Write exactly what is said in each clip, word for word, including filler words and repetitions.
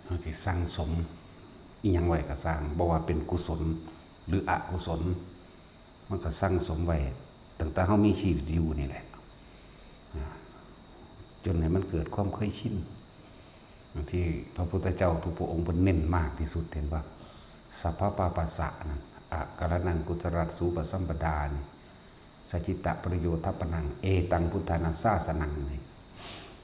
เฮาสิสั่งสมอิหยังไว้ก็ซ่าง บ่ว่าเป็นกุศลหรืออกุศล มันก็สั่งสมไว้ตั้งแต่เฮามีชีวิตอยู่นี่แหละ จนให้มันเกิดความเคยชิน ที่พระพุทธเจ้าทุกพระองค์เพิ่นเน้นมากที่สุด เห็นบ่ สัพพะปาปัสสะนั่น อะกะระนังกุศลัสสูปสัมปดานี่ สจิตตะประโยชน์ทัพพนัง เอตังพุทธานาสาสนังนี่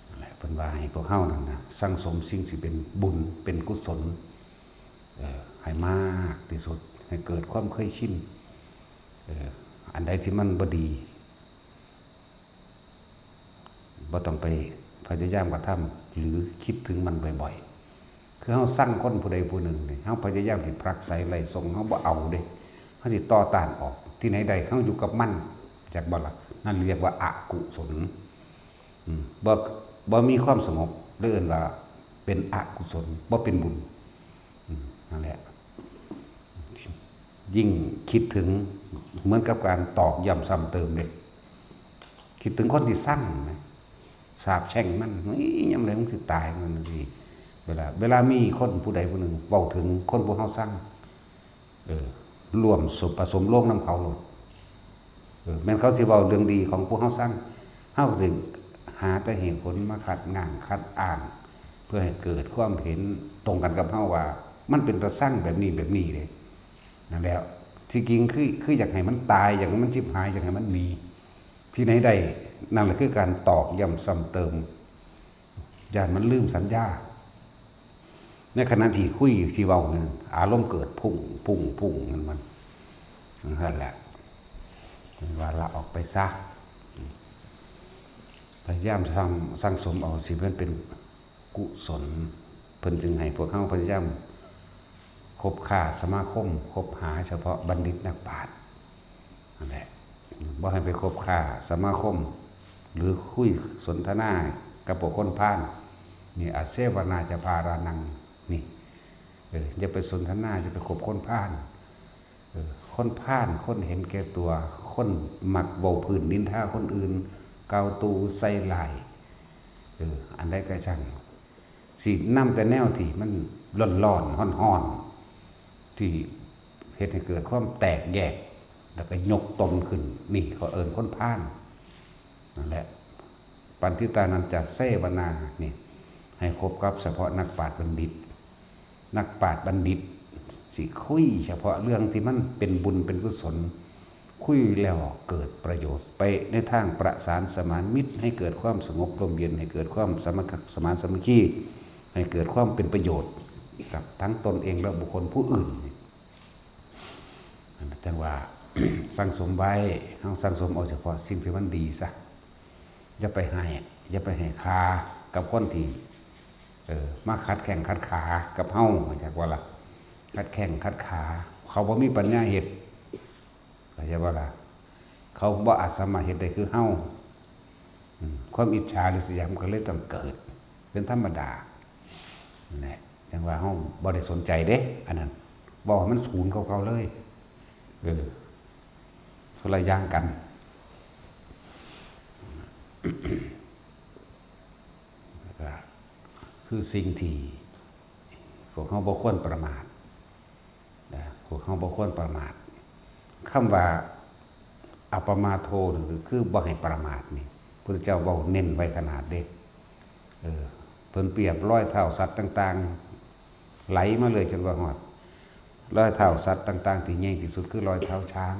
นั่นแหละ เพิ่นว่าให้พวกเฮานั่นนะ สั่งสมสิ่งที่เป็นบุญ เป็นกุศล เอ่อ ให้มากที่สุด ให้เกิดความเคยชิน เอ่อ อันใดที่มันบ่ดี บ่ต้องไปพยายามกระทำ หรือคิดถึงมันบ่อยๆ คือเฮาซังคนผู้ใดผู้หนึ่งนี่ เฮาพยายามสิผลักไสไล่ส่ง เฮาบ่เอาเด้ เฮาสิต่อต้านออก ที่ไหนได้ เฮาอยู่กับมัน จักบ่ล่ะ นั่นเรียกว่าอกุศล อืม บ่ บ่มีความสงบ เลยเอิ้นว่าเป็นอกุศล บ่เป็นบุญ อืม นั่นแหละ ยิ่งคิดถึงเหมือนกับการตอกย้ำซ้ำเติมเด้ คิดถึงคนที่ซังนะ สาปแช่งมัน เฮ้ย ยามใดมึงสิตาย มันสิ เวลา เวลามีคนผู้ใดผู้หนึ่งเว้าถึงคนผู้เฮาซัง เออ ร่วมสม ผสมโลงนำเขาโลด เออ แม่นเขาสิเว้าเรื่องดีของผู้เฮาซัง เฮาก็สิหาแต่เหตุผลมาคัดง้างคัดอ้าง เพื่อให้เกิดความเห็นตรงกันกับเฮาว่า มันเป็นตาซังแบบนี้แบบนี้เด้ นั่นแหละ ที่จริงคือ คืออยากให้มันตาย อยากให้มันชิบหาย อยากให้มันหนี ที่ไหนได้ นั่นแหละคือการตอกย้ำซ้ำเติม ย้านมันลืมสัญญา ในขณะที่คุยที่เว้านั่น อารมณ์เกิดพุ่ง พุ่ง พุ่ง นั่นมัน นั่นแหละ เพิ่นว่าละออกไปซะ พยายามสั่ง สั่งสมเอาสิมันเป็นกุศล เพิ่นจึงให้พวกเฮาพยายามคบค้าสมาคม คบหาเฉพาะบัณฑิตนักปราชญ์ นั่นแหละ บ่ให้ไปคบค้าสมาคม หรือคุยสนทนากับพวกคนพาล นี่ อเสวนาจะพาลานัง นี่ เออ อย่าไปสนทนา อย่าไปคบคนพาล เออ คนพาล คนเห็นแก่ตัว คนมักเว้าพื้นนินทาคนอื่น กล่าวตู่ใส่ร้าย เออ อันใดก็ช่าง สินำแต่แนวที่มันร้อนๆ ฮ้อนๆ ที่เฮ็ดให้เกิดความแตกแยก แล้วก็ยกตนขึ้น นี่เขาเอิ้นคนพาล นั่นแหละ ปัณฑิตานันจะเสวนา นี่ ให้คบกับเฉพาะนักปราชญ์บัณฑิต นักปราชญ์บัณฑิต สิคุยเฉพาะเรื่องที่มันเป็นบุญเป็นกุศล คุยแล้วเกิดประโยชน์ ไปในทางประสานสมานมิตร ให้เกิดความสงบร่มเย็น ให้เกิดความสามัคคี สมานสามัคคี ให้เกิดความเป็นประโยชน์กับทั้งตนเองและบุคคลผู้อื่น จั่งว่า สั่งสมไว้ เฮาสั่งสมเอาเฉพาะสิ่งที่มันดีซะ อย่าไปให้ อย่าไปให้ค่ากับคนที่ เออ มาขัดแข้งขัดขากับเฮา จักว่าล่ะ ขัดแข้งขัดขา เขาบ่มีปัญญาเฮ็ด เข้าใจบ่ล่ะ เขาบ่อาจสามารถเฮ็ดได้คือเฮา อืม ความอิจฉาริษยามันก็เลยต้องเกิด เป็นธรรมดา นั่นแหละ จั่งว่าเฮาบ่ได้สนใจเด้ อันนั้น เว้าให้มันศูนย์เก่าๆเลย เออ คนละอย่างกัน ก็คือสิ่งที่พวกเฮาบ่ควรประมาท นะ พวกเฮาบ่ควรประมาท คำว่าอัปปมาโทนี่ก็คือบ่ให้ประมาทนี่ พุทธเจ้าเว้าเน้นไว้ขนาดเด้ เออ เพิ่นเปรียบรอยเท้าสัตว์ต่างๆ ไหลมาเลยจนว่าฮอด รอยเท้าสัตว์ต่างๆ ที่ใหญ่ที่สุดคือรอยเท้าช้าง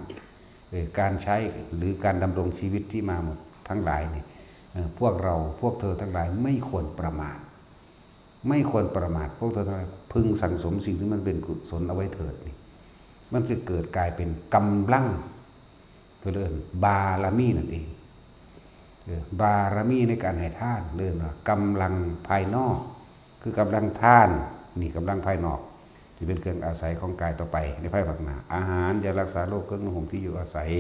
เออ การใช้หรือการดำรงชีวิตที่มาหมดทั้งหลายนี่ เออ พวกเรา พวกเธอทั้งหลายไม่ควรประมาท ไม่ควรประมาท พวกเธอทั้งหลายพึงสั่งสมสิ่งที่มันเป็นกุศลเอาไว้เถิดนี่ มันจะเกิดกลายเป็นกำลัง ก็เรียกบารมีนั่นเอง เออ บารมีในการให้ทาน เรียกว่ากำลังภายนอก คือกำลังทาน นี่กำลังภายนอก ที่เป็นเครื่องอาศัยของกายต่อไปในภายภาคหน้า อาหาร ยารักษาโรค เครื่องนุ่งห่ม ที่อยู่อาศัย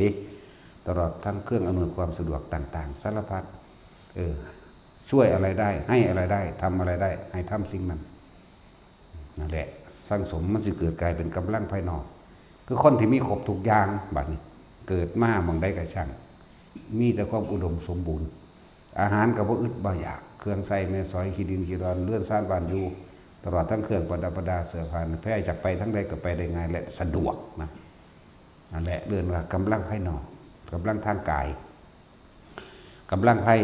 ตลอดทั้งเครื่องอำนวยความสะดวกต่างๆ สารพัด เออ ช่วยอะไรได้ ให้อะไรได้ ทำอะไรได้ ให้ทำสิ่งนั้น นั่นแหละ สั่งสมมันสิเกิดกลายเป็นกำลังภายนอก คือคนที่มีครบทุกอย่าง บัดนี้ เกิดมาหม่องใดก็ช่าง มีแต่ความอุดมสมบูรณ์ อาหารก็บ่อึดบ่อยาก เครื่องใช้ไม้สอย ขี้ดินขี้ดอน เรือนซานบ้านอยู่ ตลอดทั้งเครื่องประดับประดา เสื้อผ้าแพร่ อยากไปทางใดก็ไปได้ง่ายและสะดวกนะ นั่นแหละเรียกว่ากำลังภายนอก กำลังทางกาย กำลังภาย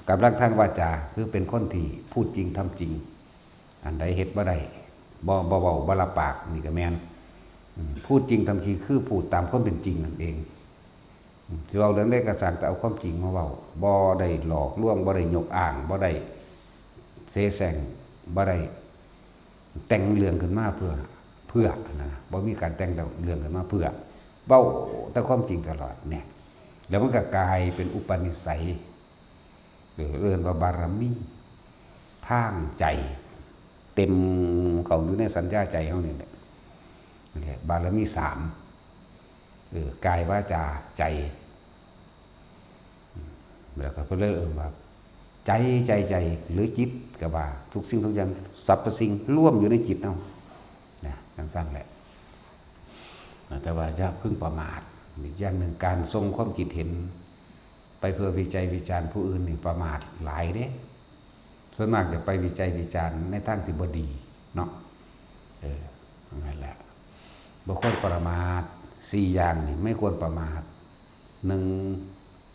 กำลังทางวาจา คือเป็นคนที่พูดจริงทำจริง อันใดเฮ็ดบ่ได้ บ่ บ่เว้า บ่รับปาก นี่ก็แม่น อืม พูดจริงทำจริง คือพูดตามความเป็นจริงนั่นเอง อืม สิเว้าเรื่องใดก็ซ่าง แต่เอาความจริงมาเว้า บ่ได้หลอกลวง บ่ได้ยกอ้าง บ่ได้เสแสร้ง บ่ได้แต่งเรื่องขึ้นมาเพื่อ เพื่อนะ บ่มีการแต่งเรื่องขึ้นมาเพื่อ เว้าแต่ความจริงตลอดเนี่ย แล้วมันก็กลายเป็นอุปนิสัย เออ เอิ้นว่าบารมีทางใจ เต็มเข้าอยู่ในสัญญาใจเฮานี่แหละ นั่นแหละ บารมีสาม เออ กาย วาจา ใจ แล้วก็เพิ่นเลยเอิ้นว่า ใจ ใจ ใจ หรือจิตก็ว่า ทุกสิ่งทุกอย่าง สรรพสิ่งรวมอยู่ในจิตเฮา นะ จั่งซั้นแหละ แต่ว่าอย่าเพิ่งประมาท อีกอย่างหนึ่ง การส่งความคิดเห็น ไปเพื่อวิจัยวิจารณ์ผู้อื่นนี่ประมาทหลายเด้ ส่วนมากจะไปวิจัยวิจารณ์ในทางที่บ่ดีเนาะ เออ นั่นแหละ บ่ควรประมาท สี่อย่างนี่ไม่ควรประมาท หนึ่ง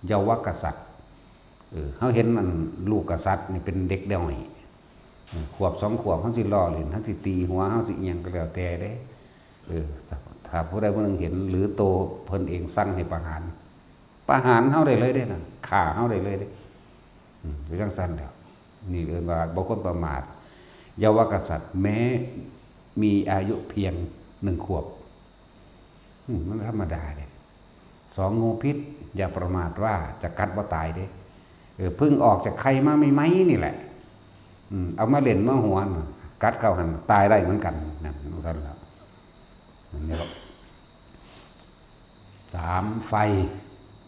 เยาว์กษัตริย์ เออ เฮาเห็นอันลูกกษัตริย์นี่เป็นเด็กน้อย เออ ขวบสองขวบ เฮาสิล้อเล่น เฮาสิตีหัว เฮาสิอิหยังก็แล้วแต่เด้ เออ ถ้า ถ้าผู้ใดผู้หนึ่งเห็น หรือโตเพิ่นเองสั่งให้ประหาร ประหารเฮาได้เลยเด้นะ ฆ่าเฮาได้เลยเด้ อืม คือจั่งซั้นแหล้ว นี่เอิ้นว่าบ่ควรประมาท เยาว์กษัตริย์ แม้มีอายุเพียงหนึ่งขวบ อืม มันธรรมดาเด้ สอง งูพิษ อย่าประมาทว่าจะกัดบ่ตายเด้ เออ เพิ่งออกจากไข่มาใหม่ๆนี่แหละ อืม เอามาเล่นมาหัวน่ะ กัดเข้าหั่นตายได้เหมือนกัน นั่น จั่งซั้นแหล้ว นั่นแหละ สาม ไฟ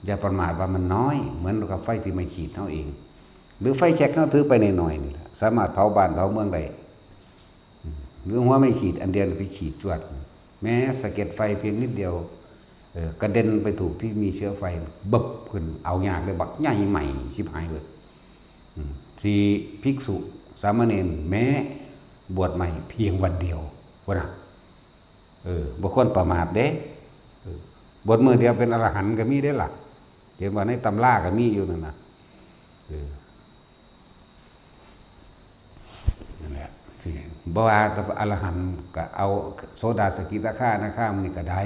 อย่าประมาทว่ามันน้อย เหมือนกับไฟที่ไม้ขีดเฮาเอง หรือไฟแช็กเฮาถือไปหน่อยๆนี่แหละ สามารถเผาบ้านเผาเมืองได้ อืม หรือหัวไม้ขีดอันเดียวไปขีดจวด แม้สะเก็ดไฟเพียงนิดเดียว เอ่อ กระเด็นไปถูกที่มีเชื้อไฟ บึบขึ้น เอายากเลย บักใหญ่ใหม่ชิบหายเบิด อืม สี่ ภิกษุ สามเณร แม้บวชใหม่เพียงวันเดียว พุ้นน่ะ เออ บ่ควรประมาทเด้ เออ บวชมื้อเดียวเป็นอรหันต์ก็มีเด้ล่ะ เห็นว่าในตำราก็มีอยู่นั่นน่ะ เออ นั่นแหละ ที่บ่ว่าแต่อรหันต์ก็เอาโสดา สกิทาคา อนาคา นี่ก็ได้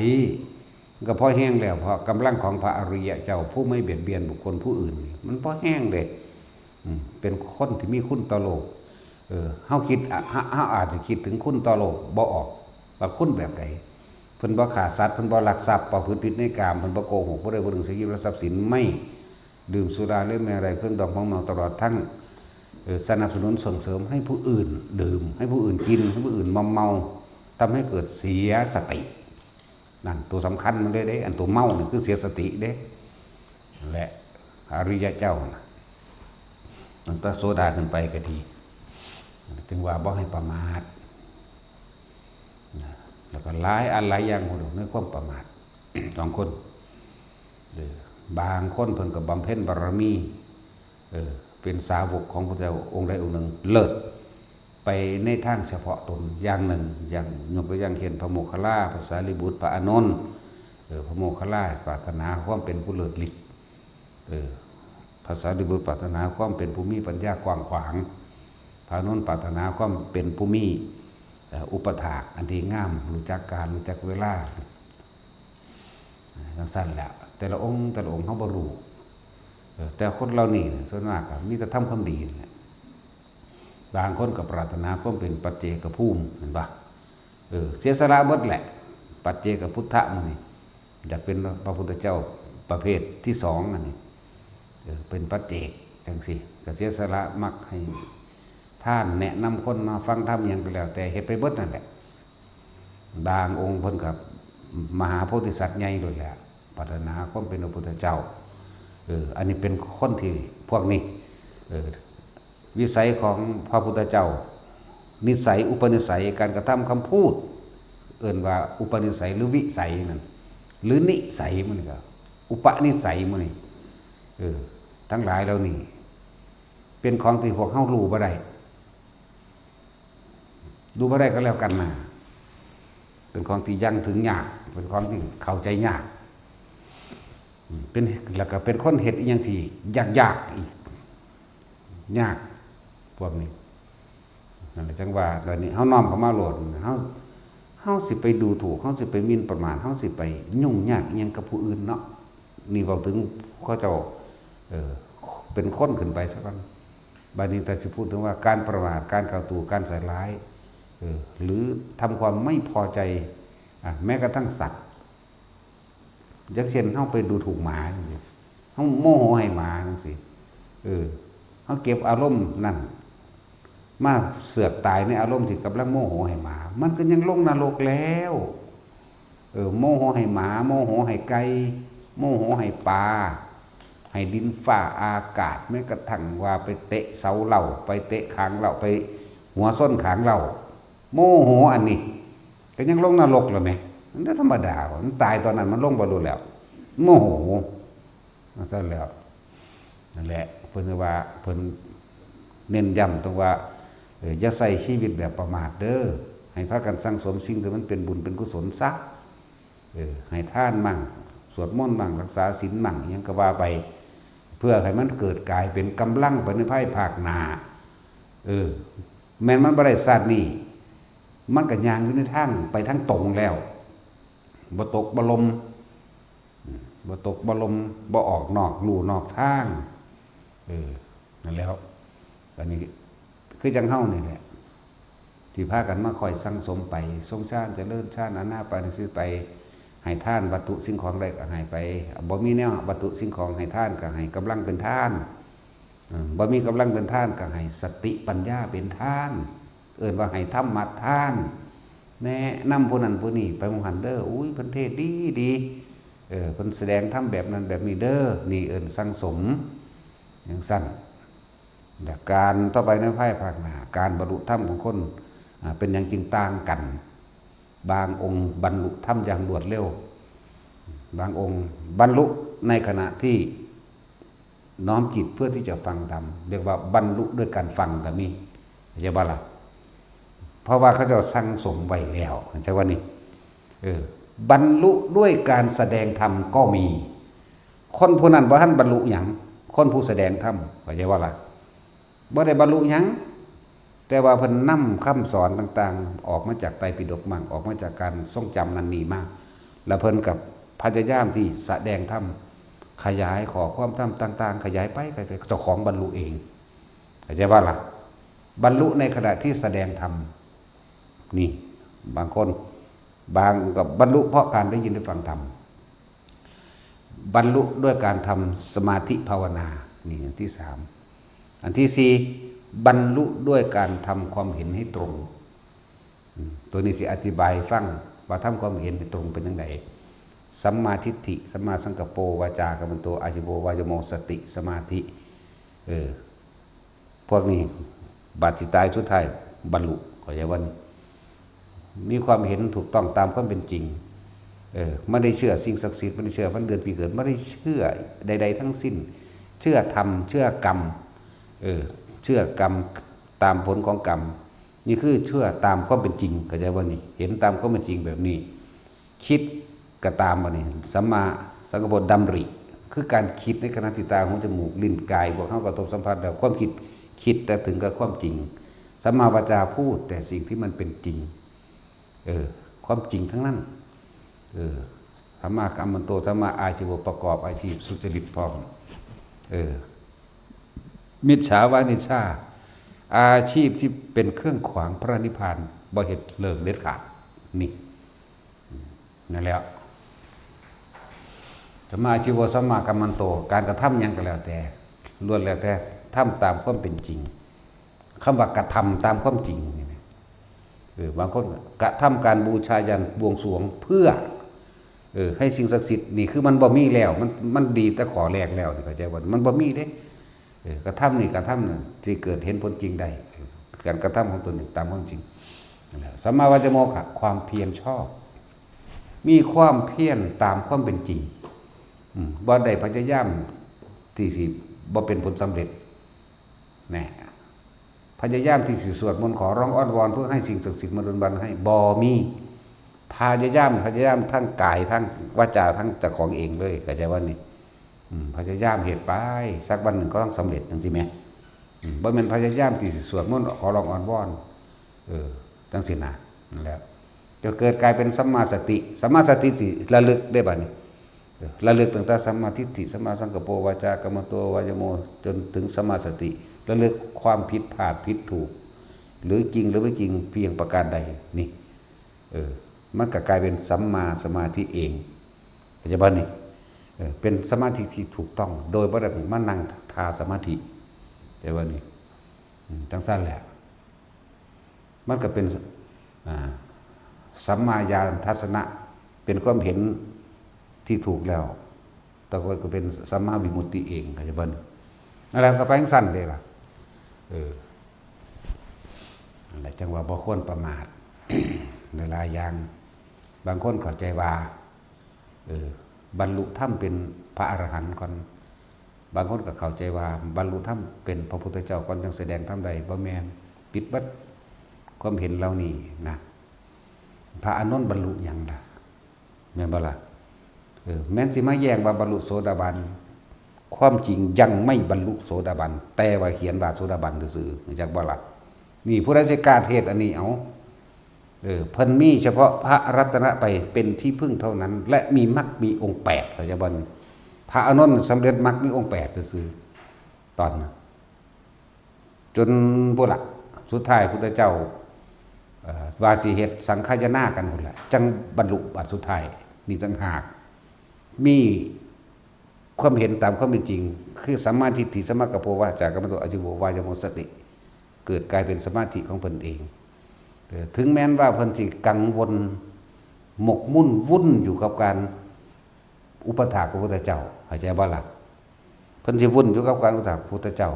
มันก็พอแฮงแล้ว เพราะกำลังของพระอริยะเจ้าผู้ไม่เบียดเบียนบุคคลผู้อื่นนี่ มันพอแฮงเด้ อืม เป็นคนที่มีคุณต่อโลก เออ เฮาคิด อ่ะ เฮา เฮาอาจสิคิดถึงคุณต่อโลกบ่ออก ว่าคุณแบบใด เพิ่นบ่ฆ่าสัตว์ เพิ่นบ่ลักทรัพย์ ประพฤติผิดในกาม เพิ่นบ่โกหก บ่ได้บ่ดึงทรัพย์สิน ไม่ดื่มสุราและเมรัย เครื่องดองของเมา ตลอดทั้ง เอ่อ สนับสนุนส่งเสริมให้ผู้อื่นดื่ม ให้ผู้อื่นกิน ให้ผู้อื่นมอมเมา ทำให้เกิดเสียสติ นั่นตัวสำคัญมันเลยเด้ อันตัวเมานี่คือเสียสติเด้ และอริยะเจ้าน่ะ ตั้งแต่โสดาขึ้นไปก็ดี จึงว่าบ่ให้ประมาท นะ แล้วก็หลายอันหลายอย่าง ในความประมาท สองคน เออ บางคนเพิ่นก็บำเพ็ญบารมี เออ เป็นสาวกของพระเจ้าองค์ใดองค์หนึ่ง เลิศ ไปในทางเฉพาะตนอย่างหนึ่ง อย่างยกตัวอย่างเช่น พระโมคคัลลา พระสารีบุตร พระอานนท์ เออ พระโมคคัลลาปรารถนาความเป็นผู้เลิศฤทธิ์ เออ พระสารีบุตรปรารถนาความเป็นผู้มีปัญญากว้างขวาง พระอานนท์ปรารถนาความเป็นผู้มี เอ่อ อุปถากอันดีงาม รู้จักกาล รู้จักเวลา จั่งซั้นแหละ แต่ละองค์ แต่ละองค์เฮาบ่รู้ เออ แต่คนเหล่านี้ส่วนมากก็มีแต่ทำความดีนั่นแหละ บางคนก็ปรารถนาความเป็นปัจเจกภูมิ เห็นปะ เออ เสียสละหมดแหละ ปัจเจกพุทธะมื้อนี้ อยากเป็นพระพุทธเจ้าประเภทที่สองอันนี้ เออ เป็นปัจเจกจั่งซี้ ก็เสียสละมักให้ทาน แนะนำคนมาฟังธรรมหยังก็แล้วแต่ เฮ็ดไปเบิดนั่นแหละ บางองค์เพิ่นก็มหาโพธิสัตว์ใหญ่โลดแหละ ปรารถนาความเป็นพระพุทธเจ้า เออ อันนี้เป็นคนที่พวกนี้ เออ วิสัยของพระพุทธเจ้า นิสัย อุปนิสัย การกระทำคำพูด เอิ้นว่าอุปนิสัยหรือวิสัยนั่น หรือนิสัยมันก็ อุปนิสัยมันนี่ เออ ทั้งหลายเหล่านี้ เป็นของที่พวกเฮารู้บ่ได้ ดูบ่ได้ก็แล้วกันนะ เป็นของที่ยังถึงยาก เป็นของที่เข้าใจยาก อืม เป็น แล้วก็เป็นคนเฮ็ดอีหยังที่ยากๆ อีก ยาก พวกนี้ นั่นแหละจั่งว่า ตอนนี้เฮาน้อมเข้ามาโลด เฮา เฮาสิไปดูถูก เฮาสิไปหมิ่นประมาท เฮาสิไปยุ่งยากอิหยังกับผู้อื่นเนาะ นี่เว้าถึงเขาเจ้า เอ่อ เป็นคนขึ้นไปซะก่อน บัดนี้ถ้าสิพูดถึงว่าการประมาท การกล่าวตู่ การใส่ร้าย เออ หรือทำความไม่พอใจ อ่ะ แม้กระทั่งสัตว์ อย่างเช่น เฮาไปดูถูกหมาจังซี้ เฮาโมโหให้หมาจังซี้ เออ เฮาเก็บอารมณ์นั่น มาเสือกตายในอารมณ์ที่กำลังโมโหให้หมา มันก็ยังลงนรกแล้ว เออ โมโหให้หมา โมโหให้ไก่ โมโหให้ปลา ให้ดินฟ้าอากาศ แม้กระทั่งว่าไปเตะเสาเหล้า ไปเตะขางเหล้า ไปหัวส้นขางเหล้า โมโหอันนี้ ก็ยังลงนรกแล้วแหม มันก็ธรรมดา มันตายตอนนั้นมันลงบ่รู้แล้ว โมโห ว่าซั่นแล้ว นั่นแหละ เพิ่นว่า เพิ่นเน้นย้ำตรงว่า เออ อย่าใช้ชีวิตแบบประมาทเด้อ ให้พากันสั่งสมสิ่งที่มันเป็นบุญเป็นกุศลซะ เออ ให้ทานมั่ง สวดมนต์มั่ง รักษาศีลมั่ง อิหยังก็ว่าไป เพื่อให้มันเกิดกลายเป็นกำลังไปในภายภาคหน้า เออ แม่นมันบ่ได้ชาตินี้ มันก็ย่างอยู่ในทางไปทางตรงแล้ว บ่ตกบ่หล่ม อืม บ่ตกบ่หล่ม บ่ออกนอกลู่นอกทาง เออ นั่นแหล้ว อันนี้คือจั่งเฮานี่แหละ ที่พากันมาคอยสั่งสมไป ทรงฌาน เจริญฌาน อานาปานสติไป ให้ทานวัตถุสิ่งของได้ก็ให้ไป บ่มีแนววัตถุสิ่งของให้ทานก็ให้กำลังเป็นทาน อืม บ่มีกำลังเป็นทานก็ให้สติปัญญาเป็นทาน เอิ้นว่าให้ธรรมทาน แนะนำผู้นั้นผู้นี้ไปหม่องหั้นเด้อ อุ้ย เพิ่นเทศน์ดีดี เออ เพิ่นแสดงธรรมแบบนั้นแบบนี้เด้อ นี่เอิ้นสั่งสม จั่งซั้น และการต่อไปในภายภาคหน้า การบรรลุธรรมของคน อ่า เป็นหยังจึงต่างกัน บางองค์บรรลุธรรมอย่างรวดเร็ว บางองค์บรรลุในขณะที่น้อมจิตเพื่อที่จะฟังธรรม เรียกว่าบรรลุด้วยการฟังก็มี เข้าใจบ่ล่ะ เพราะว่าเขาเจ้าสั่งสมไว้แล้ว เข้าใจว่านี่ เออ บรรลุด้วยการแสดงธรรมก็มี คนผู้นั้นบ่ทันบรรลุหยัง คนผู้แสดงธรรม เข้าใจบ่ล่ะ บ่ได้บรรลุหยัง แต่ว่าเพิ่นนำคำสอนต่างๆ ออกมาจากไตรปิฎกมั่ง ออกมาจากการทรงจำนั่นนี่มา แล้วเพิ่นก็พยายามที่แสดงธรรม ขยายข้อความธรรมต่างๆ ขยายไป ขยายไป เจ้าของบรรลุเอง เข้าใจบ่ล่ะ บรรลุในขณะที่แสดงธรรม นี่ บางคน บางก็บรรลุเพราะการได้ยินได้ฟังธรรม บรรลุด้วยการทำสมาธิภาวนา นี่อันที่สาม อันที่สี่ บรรลุด้วยการทำความเห็นให้ตรง อืม ตัวนี้สิอธิบายให้ฟังว่าทำความเห็นให้ตรงเป็นจั่งใด สัมมาทิฏฐิ สัมมาสังกัปโป วาจากัมมันโต อาชีโว วายโม สติ สมาธิ เออ พวกนี้บัดสิตายสุดท้ายบรรลุ เข้าใจบ่นี่ มีความเห็นถูกต้องตามความเป็นจริง เออ ไม่ได้เชื่อสิ่งศักดิ์สิทธิ์ ไม่ได้เชื่อวันเดือนปีเกิด ไม่ได้เชื่อใดๆทั้งสิ้น เชื่อธรรม เชื่อกรรม เออ เชื่อกรรม ตามผลของกรรม นี่คือเชื่อตามความเป็นจริง เข้าใจบ่นี่ เห็นตามความเป็นจริงแบบนี้ คิดก็ตามบ่นี่ สัมมาสังกัปโป ดำริ คือการคิดในขณะที่ตา หู จมูก ลิ้น กาย พวกเฮากระทบสัมผัสแล้ว ความคิด คิดแต่ถึงกับความจริง สัมมาวาจา พูดแต่สิ่งที่มันเป็นจริง เออ ความจริงทั้งนั้น เออ สัมมากัมมันโต สัมมาอาชีโว ประกอบอาชีพสุจริตพร้อม เออ มิจฉาวานิชา อาชีพที่เป็นเครื่องขวางพระนิพพาน บ่เฮ็ด เลิกเด็ดขาด นี่ นั่นแหละ สัมมาอาชีโว สัมมากัมมันโต การกระทำหยังก็แล้วแต่ ล้วนแล้วแต่ทำตามความเป็นจริง คำว่ากระทำตามความจริงนี่นะ เออ บางคนกระทำการบูชายัญบวงสรวงเพื่อ เออ ให้สิ่งศักดิ์สิทธิ์ นี่คือมันบ่มีแล้ว มัน มันดีแต่ข้อแรกแล้วนี่ เข้าใจบ่ มันบ่มีเด้ เออ กระทำนี่ กระทำนั่น ที่เกิดเห็นผลจริงได้ เออ การกระทำของตนนี่ตามความจริง นั่นแหละ สัมมาวายโม ค่ะ ความเพียรชอบ มีความเพียรตามความเป็นจริง อืม บ่ได้พยายามที่สิบ่เป็นผลสำเร็จ แน่ พยายามที่สิสวดมนต์ขอร้องอ้อนวอนเพื่อให้สิ่งศักดิ์สิทธิ์มาดลบันดาลให้ บ่มี พยายาม พยายามทั้งกายทั้งวาจาทั้งเจ้าของเองเลย เข้าใจว่านี่ อืม พยายามเฮ็ดไป สักวันหนึ่งก็ต้องสำเร็จจังซี่แหม อืม บ่แม่นพยายามที่สิสวดมนต์ขอร้องอ้อนวอน เออ จังซี่นะ นั่นแหละ จะเกิดกลายเป็นสัมมาสติ สัมมาสติสิระลึกได้บัดนี้ เออ ระลึกตั้งแต่สัมมาทิฏฐิ สัมมาสังกัปโป วาจากรรมโต วายโม จนถึงสัมมาสติ ระลึกความผิดพลาดผิดถูก หรือจริงหรือไม่จริงเพียงประการใด นี่ เออ มันก็กลายเป็นสัมมาสมาธิเอง เข้าใจบ่นี่ เออ เป็นสมาธิที่ถูกต้อง โดยบ่ได้มานั่งท่าสมาธิ เข้าใจบ่นี่ อืม จังซั่นแหละ มันก็เป็น อ่า สัมมาญาณทัศนะ เป็นความเห็นที่ถูกแล้ว ต่อไปก็เป็นสัมมาวิมุตติเอง เข้าใจบ่นี่ นั่นแหละ ก็ไปจังซั่นเด้ล่ะ เออ นั่นแหละ จังว่าบ่ควรประมาท หลายๆอย่าง บางคนเข้าใจว่า เออ บรรลุธรรมเป็นพระอรหันต์ก่อน บางคนก็เข้าใจว่าบรรลุธรรมเป็นพระพุทธเจ้าก่อนจังแสดงธรรมได้ บ่แม่น ผิดเบิด ความเห็นเหล่านี้นะ พระอานนท์บรรลุหยังล่ะ แม่นบ่ล่ะ เออ แม่นสิมาแย้งว่าบรรลุโสดาบัน ความจริงยังไม่บรรลุโสดาบัน แต่ว่าเขียนว่าโสดาบันซื่อๆ รู้จักบ่ล่ะ นี่ผู้ใดสิกล้าเทศน์อันนี้ เอา เออ เพิ่นมีเฉพาะพระรัตนตรัยเป็นที่พึ่งเท่านั้น และมีมรรคมีองค์แปด เข้าใจบ่นี่ พระอานนท์สำเร็จมรรคมีองค์แปดซื่อๆ ตอนนั้น จนพุ้นละ สุดท้ายพุทธเจ้า เอ่อ ว่าสิเฮ็ดสังฆายนากันพุ้นละ จังบรรลุบัดสุดท้าย นี่ต่างหาก มีความเห็นตามความเป็นจริง คือสัมมาทิฏฐิ สัมมากัปโป วาจากรรมโต อาชีโว วายโม สติ เกิดกลายเป็นสมาธิของเพิ่นเอง เออ ถึงแม้นว่าเพิ่นสิกังวล หมกมุ่นวุ่นอยู่กับการอุปถากพระพุทธเจ้า เข้าใจบ่ล่ะ เพิ่นสิวุ่นอยู่กับการอุปถากพระพุทธเจ้า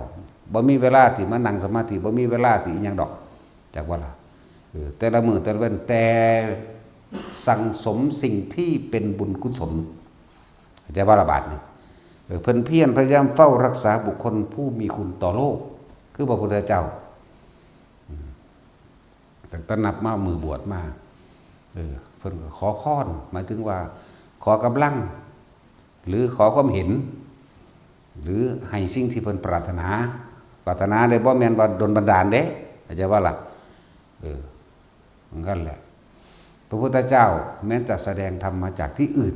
บ่มีเวลาสิมานั่งสมาธิ บ่มีเวลาสิอิหยังดอก จักบ่ล่ะ เออ แต่ละมื้อแต่ละวัน แต่สั่งสมสิ่งที่เป็นบุญกุศล เข้าใจบ่ล่ะบาดนี้ เออ เพิ่นเพียรพยายามเฝ้ารักษาบุคคลผู้มีคุณต่อโลก คือพระพุทธเจ้า อืม ตั้งแต่นับมามื้อบวชมา เออ เพิ่นก็ขอพร หมายถึงว่าขอกำลัง หรือขอความเห็น หรือให้สิ่งที่เพิ่นปรารถนา ปรารถนาได้บ่แม่นว่าดลบันดาลเด้ เข้าใจบ่ล่ะ เออ เหมือนกันแหละ พระพุทธเจ้าแม้จะแสดงธรรมมาจากที่อื่น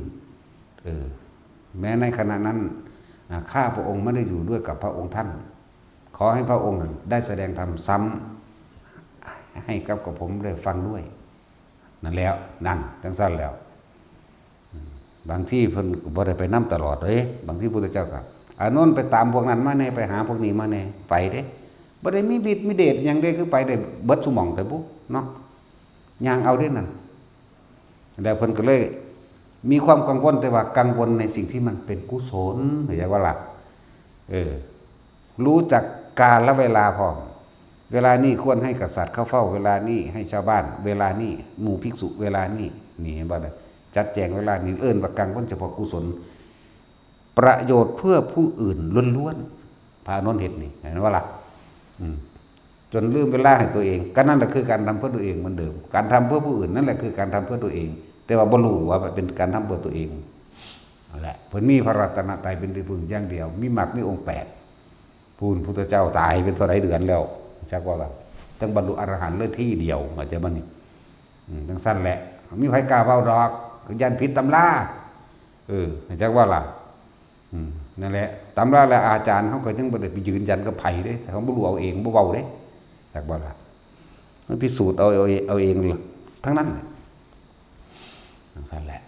เออ แม้ในขณะนั้น อ่า ข้าพระองค์ไม่ได้อยู่ด้วยกับพระองค์ท่าน ขอให้พระองค์ได้แสดงธรรมซ้ำให้กับกับผมได้ฟังด้วย นั่นแล้ว นั่น จังซั่นแล้ว อืม บางทีเพิ่นก็บ่ได้ไปนำตลอดเด้ บางทีพุทธเจ้าก็ อานนท์ไปตามพวกนั้นมาแหน่ ไปหาพวกนี้มาแหน่ ไปเด้ บ่ได้มีฤทธิ์มีเดชหยังเด้ คือไปได้เบิดซุหม่องแต่บุเนาะ ย่างเอาเด้นั่น แล้วเพิ่นก็เลยมีความกังวล แต่ว่ากังวลในสิ่งที่มันเป็นกุศล เข้าใจบ่ล่ะ เออ รู้จักกาลเวลาพร้อม เวลานี้ควรให้กษัตริย์เข้าเฝ้า เวลานี้ให้ชาวบ้าน เวลานี้หมู่ภิกษุ เวลานี้ นี่เห็นบ่ล่ะ จัดแจงเวลานี้ เอิ้นว่ากังวลเฉพาะกุศล ประโยชน์เพื่อผู้อื่นล้วนๆ พระอานนท์เฮ็ดนี่ เห็นบ่ล่ะ อืม จนลืมเวลาให้ตัวเอง ก็นั่นแหละคือการทำเพื่อตัวเองเหมือนเดิม การทำเพื่อผู้อื่นนั่นแหละคือการทำเพื่อตัวเอง แต่ว่าบ่รู้ว่ามันเป็นการทำเพื่อตัวเอง นั่นแหละ เพิ่นมีพระรัตนตรัยเป็นที่พึ่งอย่างเดียว มีมรรคมีองค์แปด พู้นพุทธเจ้าตายเป็นเท่าใดเดือนแล้ว จักว่าล่ะ จังบรรลุอรหันต์เลยทีเดียว เข้าใจบ่นี่ อืม จังซั่นแหละ มีไผกล้าเว้าดอก ก็ย้านผิดตำรา เออ จักว่าล่ะ อืม นั่นแหละ ตำราและอาจารย์เขาก็ยังบ่ได้ไปยืนยันกับไผเด้ เขาบ่รู้เอาเอง บ่เว้าเด้ จักบ่ล่ะ มันพิสูจน์เอา เอา เอาเองเลย ทั้งนั้นแหละ จังซั่นแหละ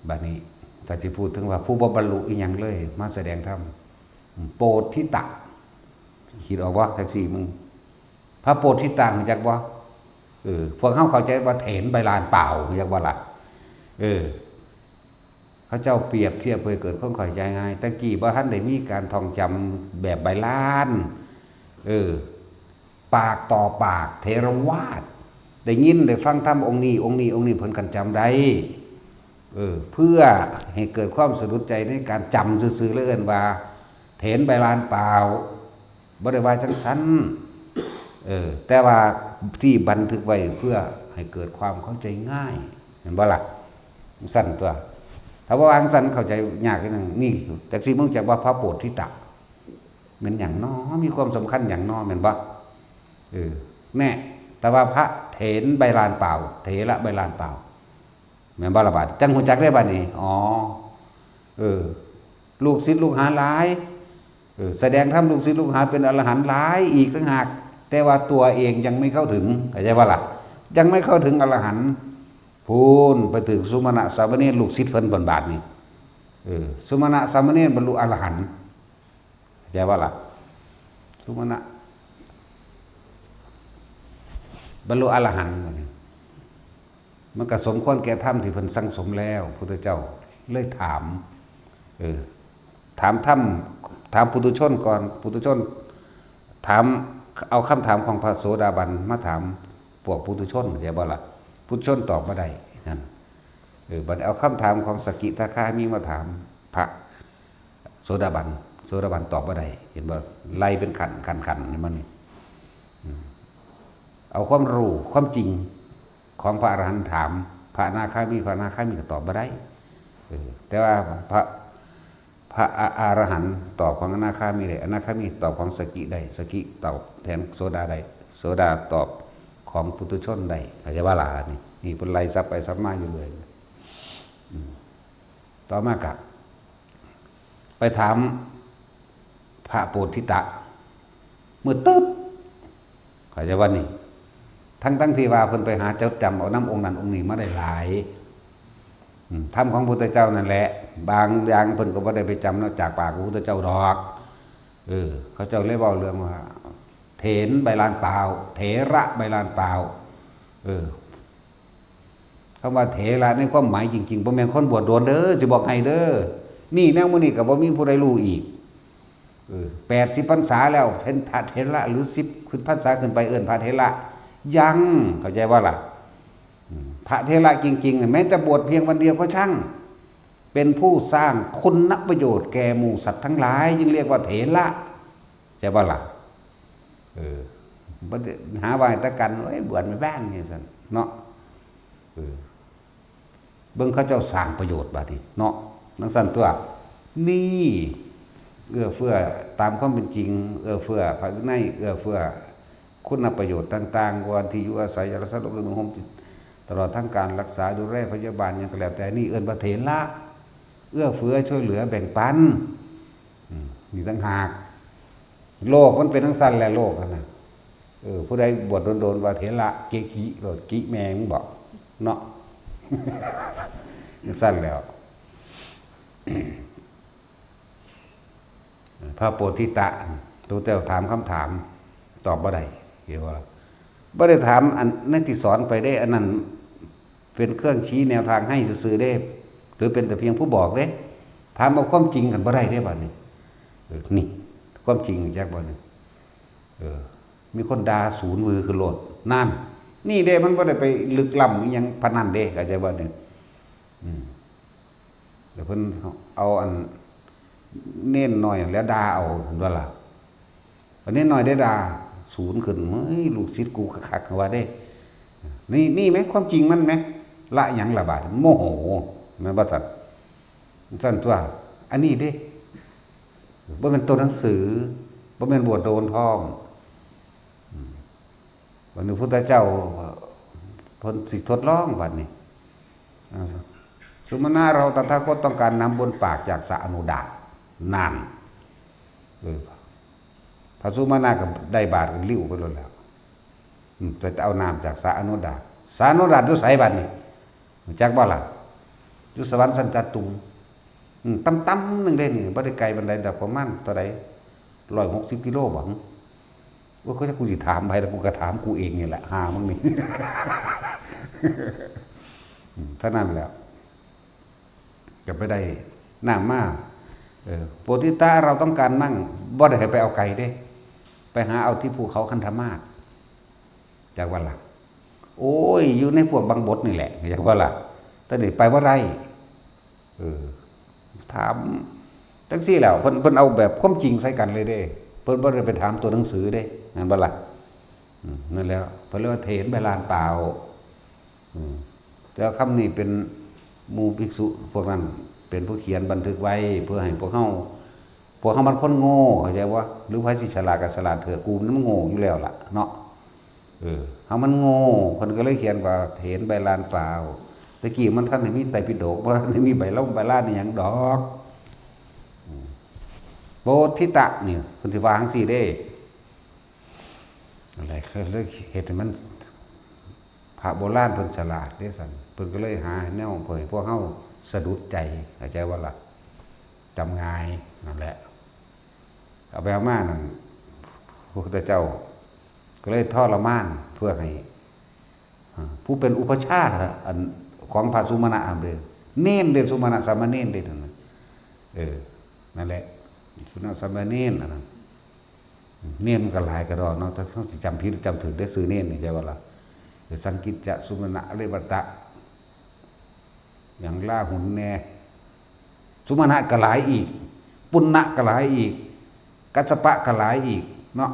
บัดนี้ ถ้าสิพูดถึงว่าผู้บ่บรรลุอิหยังเลย มาแสดงธรรม อืม โปธิตะ คิดออกบ่ จักซี่มึง พระโปธิตะ รู้จักบ่ เออ พวกเฮาเข้าใจว่าเถนใบลานเปล่า รู้จักบ่ล่ะ เออ เขาเจ้าเปรียบเทียบเพื่อให้เกิดความเข้าใจง่าย แต่กี้บ่ทันได้มีการท่องจำแบบใบลาน เออ ปากต่อปาก เถรวาท ได้ยินได้ฟังธรรมองค์นี้ องค์นี้ องค์นี้ เพิ่นคันจำได้ เออ เพื่อให้เกิดความสะดุดใจในการจำซื่อๆ แล้วเอิ้นว่า เถนใบลานเปล่า บ่ได้ว่าจังซั่น เออ แต่ว่าที่บันทึกไว้เพื่อให้เกิดความเข้าใจง่าย เห็นบ่ล่ะ? จังซั่นตัว ถ้าบ่ว่าจังซั่นเข้าใจยากอีหยัง นี่ จักสิมึงจักว่าพระโพธิตะ แม่นหยังน้อ มีความสำคัญหยังน้อ แม่นบ่? เออ แน่ แต่ว่าพระเถรใบลานเปล่า เถระใบลานเปล่า แม่นบ่ล่ะบาด จังฮู้จักได้บาดนี้ อ๋อ เออ ลูกศิษย์ลูกหาหลาย เออ แสดงธรรมลูกศิษย์ลูกหาเป็นอรหันต์หลายอีกต่างหาก แต่ว่าตัวเองยังไม่เข้าถึง เข้าใจบ่ล่ะ? ยังไม่เข้าถึงอรหันต์ พู้นไปถึงสุมาณะสามเณรลูกศิษย์เพิ่นบาดนี้ เออ สุมาณะสามเณรบรรลุอรหันต์ เข้าใจบ่ล่ะ? สุมาณะ บรรลุอรหันต์บัดนี้ มันก็สมควรแก่ธรรมที่เพิ่นสั่งสมแล้ว พุทธเจ้าเลยถาม เออ ถามธรรม ถามปุถุชนก่อน ปุถุชน ถาม เอาคำถามของพระโสดาบันมาถามพวกปุถุชน เข้าใจบ่ล่ะ? ปุถุชนตอบบ่ได้ นั่น เออ บัดเอาคำถามของสกิทาคามีมาถามพระโสดาบัน โสดาบันตอบบ่ได้ เห็นบ่? ไล่เป็นขั้น ขั้น ขั้น เห็นบ่นี่? อืม เอาความรู้ ความจริงของพระอรหันต์ถามพระอนาคามี พระอนาคามีก็ตอบบ่ได้ เออ แต่ว่าพระ พระอ- อรหันต์ตอบของอนาคามีได้ อนาคามีตอบของสกิได้ สกิตอบแทนโสดาได้ โสดาตอบของปุถุชนได้ เข้าใจบ่ล่ะนี่ นี่เพิ่นไล่สับไปสับมาอยู่เรื่อย อืม ต่อมาก็ไปถามพระโพธิตะ มืดตึ๊บ เข้าใจบ่นี่ ทั้งๆที่ว่าเพิ่นไปหาจดจำเอานำองค์นั้นองค์นี้มาได้หลาย อืม ธรรมของพุทธเจ้านั่นแหละ บางอย่างเพิ่นก็บ่ได้ไปจำเนาะ จากปากของพุทธเจ้าดอก เออ เขาเจ้าเลยเว้าเรื่องว่า เถรใบลานเปล่า เถระใบลานเปล่า เออ คำว่าเถระในความหมายจริงๆ บ่แม่นคนบวชโดนเด้อ สิบอกให้เด้อ นี่แนวมื้อนี้ก็บ่มีผู้ใดรู้อีก เออ แปดสิบพรรษาแล้ว เป็นพระเถระหรือสิบขึ้นพรรษาขึ้นไปเอิ้นพระเถระ ยัง เข้าใจบ่ล่ะ? อืม พระเถระจริงๆ เนี่ย แม้จะบวชเพียงวันเดียวก็ช่าง เป็นผู้สร้างคุณประโยชน์แก่หมู่สัตว์ทั้งหลาย จึงเรียกว่าเถระ ใช่บ่ล่ะ? เออ บ่ได้หาว่าแต่กัน เอ้ย บวชไม่บ้านนี่ซั่นเนาะ เออ เบิ่งเขาเจ้าสร้างประโยชน์บาดนี้เนาะ จั่งซั่นตั๊ว นี่ เอื้อเฟื้อตามความเป็นจริง เอื้อเฟื้อพระวินัย เอื้อเฟื้อคุณประโยชน์ต่างๆ บ่ว่าที่อยู่อาศัย ยารักษาโรค เครื่องนุ่งห่ม ตลอดทั้งการรักษาดูแลพยาบาลหยังก็แล้วแต่ นี่เอิ้นว่าเถระ เอื้อเฟื้อช่วยเหลือแบ่งปัน อืม นี่ต่างหาก โลกมันเป็นจั่งซั่นแหละ โลกหั่นน่ะ เออ ผู้ใดบวชโดนๆ ว่าเถระ เกกิ โลด กิแม่มึงบอก เนาะ จั่งซั่นแล้ว พระโพธิตะ ตัวเจ้าถามคำถาม ตอบบ่ได้ เห็นบ่ล่ะ? บ่ได้ถามอันในที่สอนไปเด้ อันนั้นเป็นเครื่องชี้แนวทางให้ซื่อๆ เด้ หรือเป็นแต่เพียงผู้บอกเด้ ถามเอาความจริงกันบ่ได้เด้บัดนี้ เออ นี่ ความจริงจักบ่นี่ เออ มีคนด่าศูนย์วือขึ้นโลด นั่น นี่เด้ มันบ่ได้ไปลึกล้ำอิหยังปานนั้นเด้ เข้าใจบ่นี่? อืม แล้วเพิ่นเอาอันเณรน้อยนั่นแหละด่าเอา เห็นบ่ล่ะ? อันเณรน้อยได้ด่าศูนย์ขึ้น เฮ้ย ลูกศิษย์กูคักๆ ว่าเด้ นี่ นี่แหม ความจริงมันแหม ละหยังล่ะบาด โมโห แม่นบ่ซั่น? ซั่นตั๊ว อันนี้เด้ บ่แม่นตัวหนังสือ บ่แม่นบวชโดนพร้อม อืม บัดนี้พุทธเจ้าเพิ่นสิทดลองบัดนี้ อ่า สุมาณะ เราตถาคตต้องการน้ำบ้วนปากจากสระอโนดาต นั่น เออ พระสุมาณะก็ได้บาตรก็ลิ้วไปโลดแล้ว อืม ไปเอาน้ำจากสระอโนดาต สระอโนดาตอยู่ไสบัดนี้ รู้จักบ่ล่ะ? อยู่สวรรค์ชั้นจตุม อืม ต่ำๆ หนึ่งเด้นี่ บ่ได้ไกลปานใดดอก ประมาณเท่าใด ร้อยหกสิบกิโลบ่ โอ้ย เขาจะ กูสิถามไผล่ะ กูก็ถามกูเองนี่แหละ ห่ามึงนี่ อืม เท่านั้นแหละ ก็ไปได้น้ำมา เออ โพธิตะ เราต้องการมั่ง บ่ได้ให้ไปเอาไกลเด้ ไปหาเอาที่ภูเขาคันธมาศ จักว่าล่ะ โอ้ย อยู่ในพวกบังบดนี่แหละ จักว่าล่ะ แต่นี่ไปบ่ได้ เออ ถามจั่งซี้แล้ว เพิ่น เพิ่นเอาแบบความจริงใส่กันเลยเด้ เพิ่นบ่ได้ไปถามตัวหนังสือเด้ แม่นบ่ล่ะ? อืม นั่นแหละ เพิ่นเรียกว่าเถรใบลานเปล่า อืม แต่ว่าคำนี้เป็นหมู่ภิกษุพวกนั้นเป็นผู้เขียนบันทึกไว้ เพื่อให้พวกเฮา พวกเฮามันคนโง่ เข้าใจบ่? หรือไผสิฉลาดก็ฉลาดเถอะ กูมันโง่อยู่แล้วล่ะเนาะ เออ เฮามันโง่ เพิ่นก็เลยเขียนว่าเถรใบลานเปล่า แต่กี้มันทันได้มีไตรปิฎก บ่ทันได้มีใบลงใบลานอิหยังดอก อืม โพธิตะนี่เพิ่นสิว่าจั่งซี้เด้ อะไร เขาเลยเฮ็ดให้มัน พระโบราณเพิ่นฉลาดเด้ซั่น เพิ่นก็เลยหาแนวเผยพวกเฮาสะดุดใจ เข้าใจบ่ล่ะ? จำง่าย นั่นแหละ เอาไปเอามานั่น พระพุทธเจ้าก็เลยทรมานเพื่อให้ อ่า ผู้เป็นอุปัชฌาย์นะ อันของพระสุมาณะอันเด้ เณรเด้ สุมาณะสามเณรเด้นั่นน่ะ เออ นั่นแหละ สุมาณะสามเณรอันนั้น เณรมันก็หลายกระดอกเนาะ ถ้าเฮาสิจำผิดหรือจำถูกเด้ ชื่อเณรนี่ ใช่บ่ล่ะ? เออ สังกิจจะ สุมาณะ เรวัตะ หยังลาหุนแน่ สุมาณะก็หลายอีก ปุณณะก็หลายอีก กัสสปะก็หลายอีกเนาะ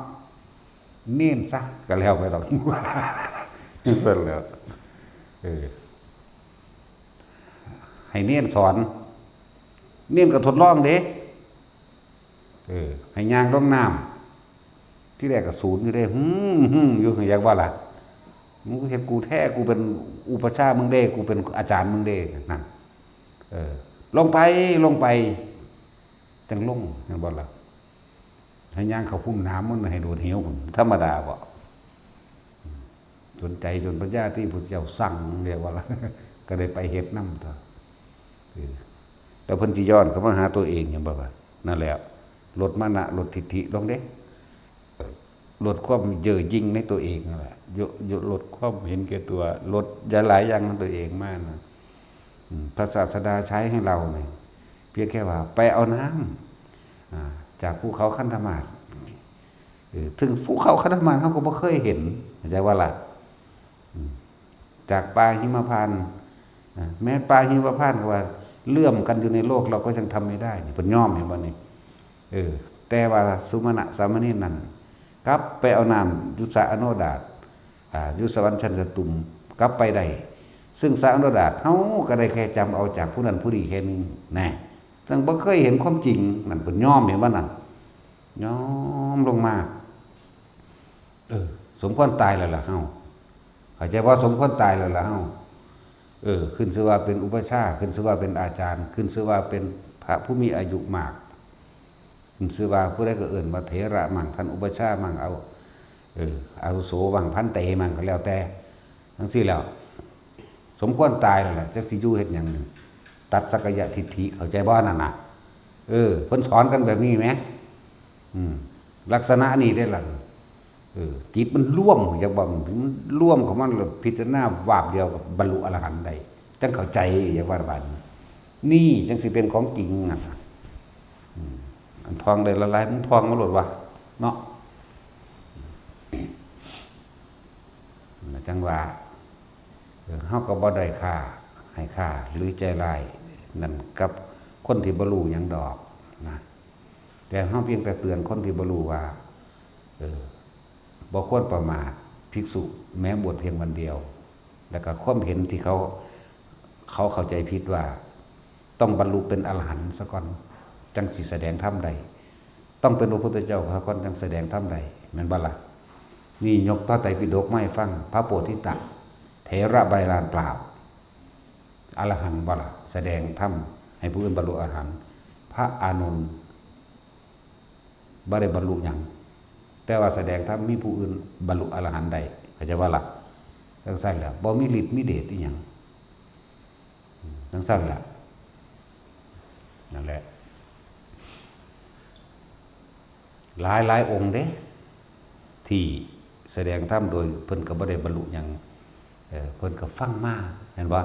เณรซะก็แล้วไปดอก ซั่นแหล้ว เออ ให้เณรสอน เณรก็ทดลองเด้ เออ ให้ย่างลงน้ำ ที่แรกก็สูนอยู่เด้ หึ่มหึ่มอยู่ อยากว่าล่ะ มึงก็เฮ็ดกูแท้ กูเป็นอุปัชฌาย์มึงเด้ กูเป็นอาจารย์มึงเด้ นั่น เออ ลงไป ลงไป จั่งลง แม่นบ่ล่ะ? ให้ย่างเข้าพุ่มน้ำมันให้โดดเหวพุ้น ธรรมดาบ่? สนใจจนปัญญาที่พุทธเจ้าสั่ง เรียกว่าล่ะ ก็ได้ไปเฮ็ดนำตั๊ว เออ แล้วเพิ่นสิย้อนเข้ามาหาตัวเอง เห็นบ่ว่า นั่นแหละ ลดมานะ ลดทิฏฐิลงเด้ ลดความเย่อหยิ่งในตัวเองนั่นแหละ ย- ย- ลดความเห็นแก่ตัว ลดหลายๆอย่างของตัวเองมานะ อืม พระศาสดาใช้ให้เราเนี่ย เพียงแค่ว่าไปเอาน้ำ อ่า จากภูเขาคันธมาศ เออ ถึงภูเขาคันธมาศเฮาก็บ่เคยเห็น เข้าใจบ่ล่ะ? อืม จากป่าหิมพานต์ อ่า แม้ป่าหิมพานต์ก็ว่าเลื่อมกันอยู่ในโลก เราก็ยังทำไม่ได้นี่ เพิ่นยอม เห็นบ่นี่? เออ แต่ว่าสุมาณะสามเณรนั่น กลับไปเอาน้ำอยู่สระอโนดาต อ่า อยู่สวรรค์ชั้นจตุม กลับไปได้ ซึ่งสระอโนดาต เฮาก็ได้แค่จำเอาจากผู้นั้นผู้นี้แค่นึง แน่ ซึ่งบ่เคยเห็นความจริง นั่นเพิ่นยอม เห็นบ่นั่น? ยอมลงมา เออ สมควรตายแล้วล่ะเฮา เข้าใจบ่? สมควรตายแล้วล่ะเฮา เออ ขึ้นชื่อว่าเป็นอุปัชฌาย์ ขึ้นชื่อว่าเป็นอาจารย์ ขึ้นชื่อว่าเป็นพระผู้มีอายุมาก ขึ้นชื่อว่าผู้ใดก็เอิ้นว่าเถระมั่ง ท่านอุปัชฌาย์มั่ง เอา เออ อาวุโสมั่ง พันเตมั่ง ก็แล้วแต่ จั่งซี้แล้ว สมควรตายแล้วล่ะ จักสิอยู่เฮ็ดหยังนี่ ตัดสักกายทิฏฐิ เข้าใจบ่นั่นน่ะ? เออ เพิ่นสอนกันแบบนี้แหม อืม ลักษณะนี้เด้ล่ะ เออ จิตมันรวม อยากว่ามันรวมเข้ามาแล้วพิจารณาวาบเดียวก็บรรลุอรหันต์ได้ จั่งเข้าใจ อยากว่าบาดนี้ นี่จั่งสิเป็นของจริงนั่นน่ะ อืม อันท่องได้หลายๆ มึงท่องมาโลดวะ เนาะ จั่งว่า เออ เฮาก็บ่ด้อยค่า ให้ค่า หรือใจร้ายนั่นกับคนที่บ่รู้หยังดอกนะ แต่เฮาเพียงแต่เตือนคนที่บ่รู้ว่า เออ บ่ควรประมาทภิกษุแม้บวชเพียงวันเดียว แล้วก็ความเห็นที่เขา เขาเข้าใจผิดว่า ต้องบรรลุเป็นอรหันต์ซะก่อน จั่งสิแสดงธรรมได้ ต้องเป็นพระพุทธเจ้าซะก่อน จั่งแสดงธรรมได้ แม่นบ่ล่ะ? นี่ยกพระไตรปิฎกมาให้ฟัง พระโพธิตะ เถระใบลานเปล่า อรหันต์บ่ล่ะ? แสดงธรรมให้ผู้อื่นบรรลุอรหันต์ พระอานนท์ บ่ได้บรรลุหยัง แต่ว่าแสดงธรรมมีผู้อื่นบรรลุอรหันต์ได้ เข้าใจบ่ล่ะ? จั่งซั้นแหละ บ่มีฤทธิ์มีเดชอิหยัง จั่งซั้นแหละ นั่นแหละ หลายหลายองค์เด้ ที่แสดงธรรมโดยเพิ่นก็บ่ได้บรรลุหยัง เออ เพิ่นก็ฟังมา เห็นบ่?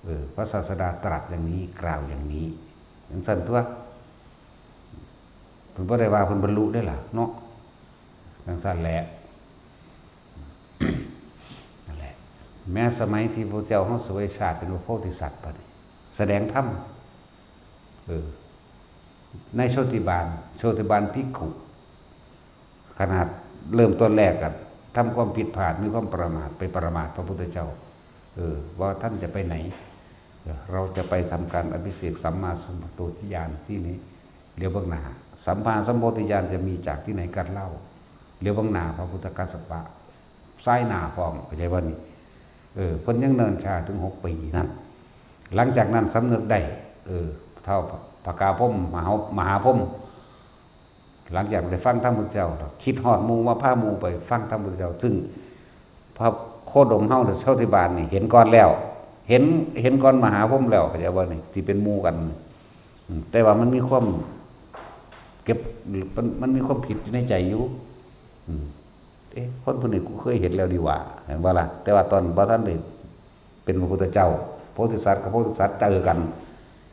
เออ พระศาสดาตรัสอย่างนี้ กล่าวอย่างนี้ จั่งซั้นตั๊ว เพิ่นบ่ได้ว่าเพิ่นบรรลุเด้ล่ะเนาะ จั่งซั้นแหละ นั่นแหละ แม้สมัยที่พระเจ้าเฮาเสวยชาติเป็นพระโพธิสัตว์บัดนี้ แสดงธรรม เออ ในโชติบาล โชติบาลภิกขุ ขนาดเริ่มต้นแรกอะทำความผิดพลาด มีความประมาท ไปประมาทพระพุทธเจ้า เออ ว่าท่านจะไปไหน เออ เราจะไปทำการอภิเษกสัมมาสัมโพธิญาณที่นี้ เหลียวเบิ่งหน้า สัมมาสัมโพธิญาณจะมีจากที่ไหนกันเล่า เหลียวเบิ่งหน้าพระพุทธกัสสปะ ซ้ายหน้าพร้อม เข้าใจบ่นี่ เออ เพิ่นยังเนินช้าถึงหกปีนั่น หลังจากนั้นสำนึกได้ เออ เฒ่าพระกาพรหม มหา มหาพรหม หลังจากได้ฟังธรรมพุทธเจ้าแล้ว คิดฮอดหมู่ มาพาหมู่ไปฟังธรรมพุทธเจ้า ซึ่งพระโคดมเฮา หรือเจ้าที่บ้านนี่เห็นก่อนแล้ว เห็น เห็นก่อนมหาพรหมแล้ว เข้าใจบ่นี่ ที่เป็นหมู่กัน อืม แต่ว่ามันมีความเก็บ มัน มันมีความผิดอยู่ในใจอยู่ อืม เอ๊ะ คนผู้นี้กูเคยเห็นแล้วดีหว่า เห็นบ่ล่ะ แต่ว่าตอนบ่ทันได้เป็นพระพุทธเจ้า โพธิสัตว์กับโพธิสัตว์เจอกัน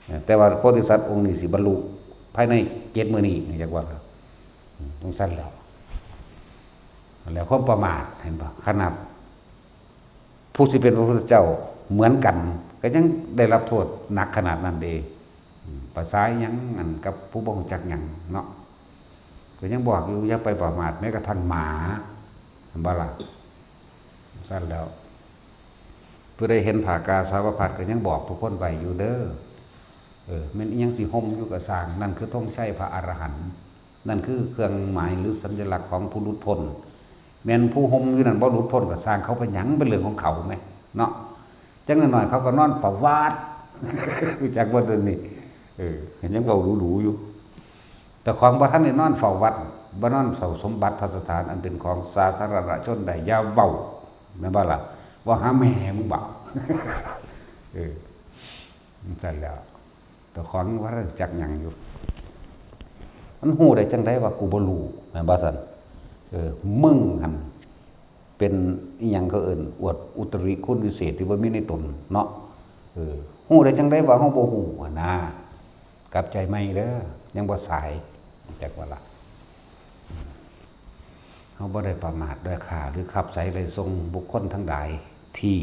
เออ แต่ว่าโพธิสัตว์องค์นี้สิบรรลุภายในเจ็ดมื้อนี้ จักว่า อืม จั่งซั้นแล้ว แล้วความประมาท เห็นบ่ ขนาดผู้สิเป็นพระพุทธเจ้าเหมือนกัน ก็ยังได้รับโทษหนักขนาดนั้นเด้ อืม ภาษาหยังอันกับผู้บ่รู้จักหยังเนาะ ก็ยังบอกอยู่ อย่าไปประมาทแม้กระทั่งหมา เห็นบ่ล่ะ ซั้นแล้ว ผู้ใดเห็นผ้ากาสาวพัสตร์ก็ยังบอกทุกคนไว้อยู่เด้อ เออ แม่นอิหยังสิห่มอยู่ก็ซ่าง นั่นคือธงชัยพระอรหันต์ นั่นคือเครื่องหมายหรือสัญลักษณ์ของผู้หลุดพ้น แม่นผู้ห่มอยู่นั่นบ่หลุดพ้นก็ซ่างเขาไปหยัง เป็นเรื่องของเขาแหม เนาะ จักหน่อยๆ เขาก็นอนเฝ้าวัด รู้จักบ่เดี๋ยวนี้ เออ ยังเว้าหรูๆ อยู่ แต่ของบ่ทันได้นอนเฝ้าวัด บ่นอนเฝ้าสมบัติพัสถานอันเป็นของสาธารณชนได้ อย่าเว้า แม่นบ่ล่ะ เว้าหาแม่มึงบ่ เออ จั่งซั้นแล้ว แต่ของยังบ่ทันจักหยังอยู่ มันฮู้ได้จั่งใดว่ากูบ่รู้ แม่นบ่ซั้น เออ มึงหั่นเป็นอิหยังเขาเอิ้น อวดอุตริคุณวิเศษที่บ่มีในตนเนาะ เออ ฮู้ได้จั่งใดว่าเฮาบ่ฮู้หั่นนะ กลับใจใหม่เด้อ ยังบ่สาย จักว่าล่ะ เฮาบ่ได้ประมาทด้วยข้าหรือขับไสไล่ส่งบุคคลทั้งหลาย ที่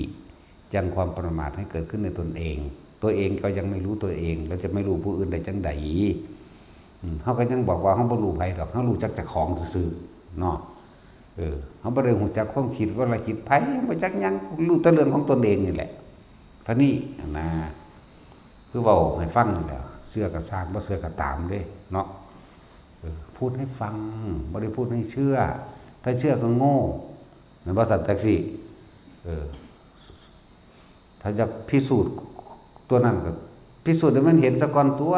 ยังความประมาทให้เกิดขึ้นในตนเอง ตัวเองก็ยังไม่รู้ตัวเอง แล้วจะไม่รู้ผู้อื่นได้จั่งใด อืม เฮาก็ยังบอกว่าเฮาบ่รู้ไผดอก เฮารู้จักเจ้าของซื่อๆ เนาะ เออ เฮาบ่ได้รู้จักความคิดวรจิตไผ บ่จักหยัง รู้แต่เรื่องของตนเองนี่แหละ เท่านี้นะ คือเว้าให้ฟังนี่แหละ เชื่อก็ซ่าง บ่เชื่อก็ตามเด้ เนาะ เออ พูดให้ฟัง บ่ได้พูดให้เชื่อ ถ้าเชื่อก็โง่ แม่นบ่ซั้น จั่งซี้ เออ ถ้าจะพิสูจน์ตัวนั้นก็พิสูจน์ให้มันเห็นซะก่อนตั๊ว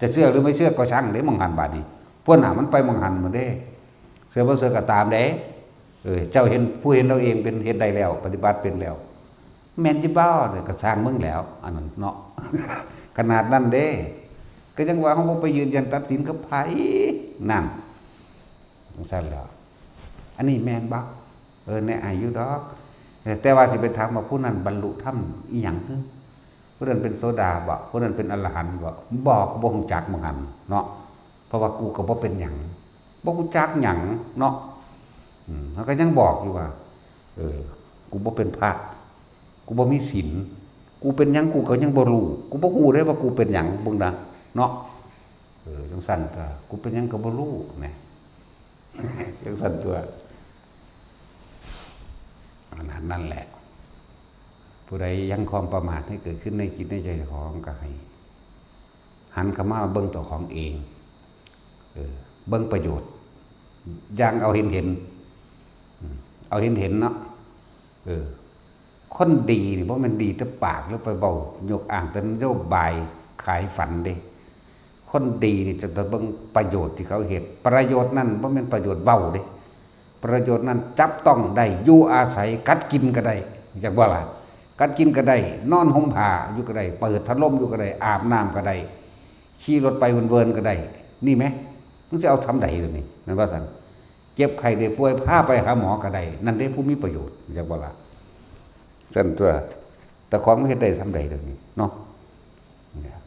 จะเชื่อหรือไม่เชื่อก็ช่างเด้ หม่องหั้นบาดนี้ พวกหน้ามันไปหม่องหั้นหมดเด้ เชื่อบ่เชื่อก็ตามเด้ เออ เจ้าเห็น ผู้เห็นเอาเองเป็น เฮ็ดได้แล้ว ปฏิบัติเป็นแล้ว แม่นอยู่บ่ เนี่ยก็ซ่างมึงแล้ว อันนั้นเนาะ ขนาดนั้นเด้ ก็ยังว่าเฮาบ่ไปยืนยันตัดสินกับไผ นั่น จั่งซั้นแล้ว อันนี้แม่นบ่ เออ แน่อายอยู่ดอก เออ แต่ว่าสิไปถามว่าผู้นั้นบรรลุธรรมอีหยัง ผู้นั้นเป็นโสดาบ่ ผู้นั้นเป็นอรหันต์บ่ บ่ กูบ่รู้จักหม่องหั้นเนาะ เพราะว่ากูก็บ่เป็นหยัง บ่รู้จักหยังเนาะ อืม เขาก็ยังบอกอยู่ว่า เออ กูบ่เป็นพระ กูบ่มีศีล กูเป็นหยังกูก็ยังบ่รู้ กูบ่รู้เด้ว่ากูเป็นหยัง มึงนะ เนาะ เออ จั่งซั้นตั๊ว กูเป็นหยังก็บ่รู้แหม จั่งซั้นตั๊ว อันนั้น นั่นแหละ ผู้ใดยังความประมาทให้เกิดขึ้นในจิตในใจเจ้าของก็ให้ หันเข้ามาเบิ่งตัวของเอง เออ เบิ่งประโยชน์ อย่างเอาเห็นเห็น อืม เอาเห็นเห็นเนาะ เออ คนดีนี่บ่แม่นดีแต่ปาก หรือไปเว้ายกอ้างแต่นโยบายขายฝันเด้ คนดีนี่จะต้องเบิ่งประโยชน์ที่เขาเฮ็ด ประโยชน์นั้นบ่แม่นประโยชน์เว้าเด้ ประโยชน์นั้นจับต้องได้ อยู่อาศัย กัดกินก็ได้ จักบ่ล่ะ กัดกินก็ได้ นอนห่มผ้าอยู่ก็ได้ เปิดพัดลมอยู่ก็ได้ อาบน้ำก็ได้ ขี่รถไปเวินๆก็ได้ นี่แหม มึงสิเอาทำใด๋เดี๋ยวนี้ แม่นว่าซั่น เจ็บไข้ได้ป่วย พาไปหาหมอก็ได้ นั่นเด้ผู้มีประโยชน์ จักบ่ล่ะ ซั่นตั๊ว แต่ของมันเฮ็ดได้ส่ำใด๋เดี๋ยวนี้เนาะ เนี่ย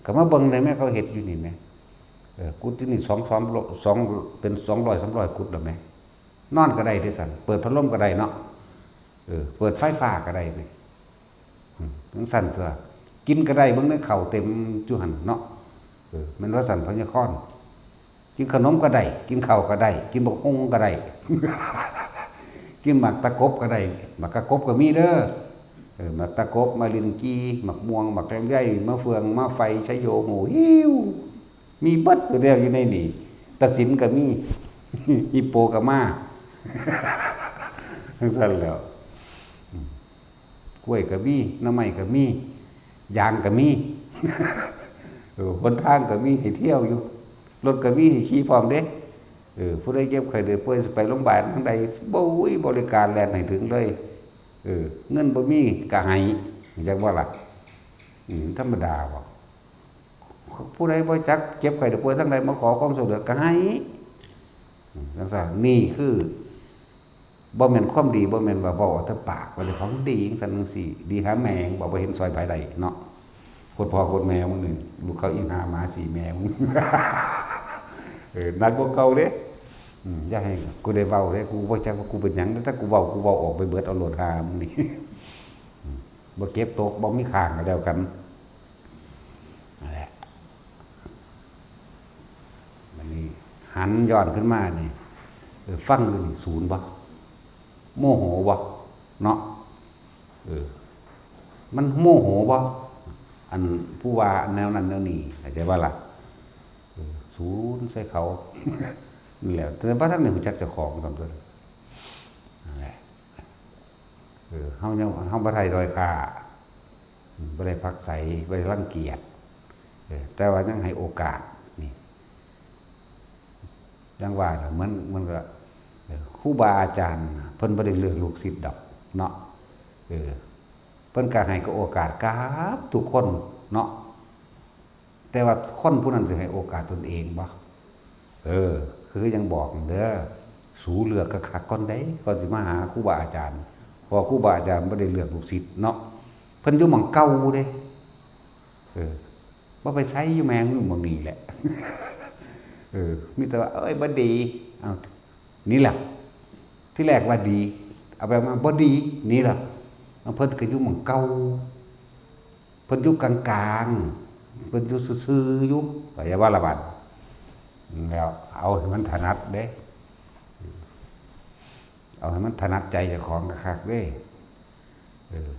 ก็มาเบิ่งได้แหม เขาเฮ็ดอยู่นี่แหม เออ กุฏินี่สอง สอง สอง เป็นสองร้อย สามร้อย กุฏิแล้วแหม นอนก็ได้เด้ซั่น เปิดพัดลมก็ได้เนาะ เออ เปิดไฟฟ้าก็ได้นี่ อืม จั่งซั่นตั๊ว กินก็ได้ เบิ่งในข้าวเต็มอยู่หั่นเนาะ เออ แม่นว่าซั่น พญาคอน กินขนมก็ได้ กินข้าวก็ได้ กินบักฮุ่งก็ได้ กินหมากตะกบก็ได้ หมากตะกบก็มีเด้อ เออ หมากตะกบ มะลินจี หมากม่วง หมากลำไย มะเฟือง มะไฟ ชะโย หมูหิว มีเบิดอยู่แล้วอยู่ในนี่ ตะสินก็มี ฮิปโปก็มา จั่งซั้นแหล้ว กล้วยก็มี หน่อไม้ก็มี ยางก็มี เออ หนทางก็มีให้เที่ยวอยู่ รถก็มีให้ขี่พร้อมเด้ เออ ผู้ใดเจ็บไข้ได้ป่วยสิไปโรงพยาบาลทางใด โอ้ย บริการแล่นให้ถึงเลย เออ เงินบ่มีก็ให้ จักบ่ล่ะ อืม ธรรมดาบ่ ผู้ใดบ่จักเจ็บไข้ได้ป่วยทางใดมาขอความช่วยเหลือก็ให้ อืม จั่งซั้น นี่คือ บ่แม่นความดี บ่แม่นว่าเว้าเอาแต่ปาก ว่าเจ้าของดีจั่งซั้นจั่งซี้ ดีหาแม่ง บ่ บ่เห็นซอยไผได้เนาะ โคตรพ่อโคตรแม่มึงนี่ ลูกเขาอีหาหมาสี่แม่มึง เออ หนักกว่าเก่าเด้ อืม อย่าให้กูได้เว้าเด้ กูบ่จักว่ากูเป็นหยัง แต่กูเว้า กูเว้าออกไปเบิดเอาโลดหามึงนี่ อืม บ่เก็บตก บ่มีค้างก็แล้วกัน นั่นแหละ บัดนี้หันย้อนขึ้นมานี่ เออ ฟังดูนี่ ศูนย์บ่ โมโหบ่ เนาะ เออ มันโมโหบ่ อันผู้ว่าแนวนั้นแนวนี้ เข้าใจบ่ล่ะ เออ ศูนย์ใส่เขา นั่นแหละ แต่บ่ทันได้รู้จักเจ้าของซ้ำเด้อ นั่นแหละ เออ เฮายัง เฮาบ่ได้ด้อยค่า อืม บ่ได้ผักใส บ่ได้รังเกียจ เออ แต่ว่ายังให้โอกาส นี่ จั่งว่าล่ะ เหมือน เหมือนกับ เออ ครูบาอาจารย์น่ะ เพิ่นบ่ได้เลือกลูกศิษย์ดอก เนาะ เออ เพิ่นก็ให้ก็โอกาสกับทุกคน เนาะ แต่ว่าคนผู้นั้นสิให้โอกาสตนเองบ่ เออ คือยังบอกเด้อ สูเลือกคักๆก่อนเด้ ก่อนสิมาหาครูบาอาจารย์ เพราะว่าครูบาอาจารย์บ่ได้เลือกลูกศิษย์เนาะ เพิ่นอยู่หม่องเก่าเด้ เออ บ่ไปไส อยู่แม่งอยู่หม่องนี้แหละ เออ มีแต่ว่า เอ้ย บ่ดี เอา นี่แหละ ที่แรกว่าดี เอาไปมาบ่ดี นี่แหละ เพิ่นก็อยู่หม่องเก่า เพิ่นอยู่กลางๆ เพิ่นอยู่ซื่อๆอยู่ ก็อย่าว่าละบาด แล้วเอาให้มันถนัดเด้ เอาให้มันถนัดใจเจ้าของคักๆเด้ เออ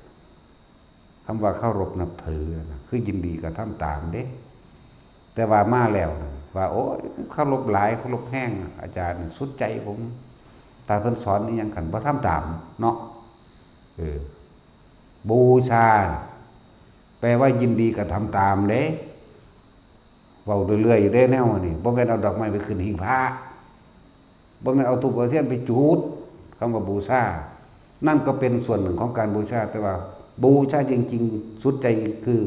คำว่าเคารพนับถือนะ คือยินดีกระทำตามเด้ แต่ว่ามาแล้วนะ ว่า โอ้ย เคารพหลาย เคารพแฮง อาจารย์สุดใจผม ถ้าเพิ่นสอนอีหยังคันบ่ทำตามเนาะ เออ บูชา แปลว่ายินดีกระทำตามเด้ เว้าเรื่อยๆอยู่เด้แนวนี้ บ่แม่นเอาดอกไม้ไปขึ้นหิ้งพระ บ่แม่นเอาธูปเอาเทียนไปจุด คำว่าบูชา นั่นก็เป็นส่วนหนึ่งของการบูชา แต่ว่าบูชาจริงๆ สุดใจคือ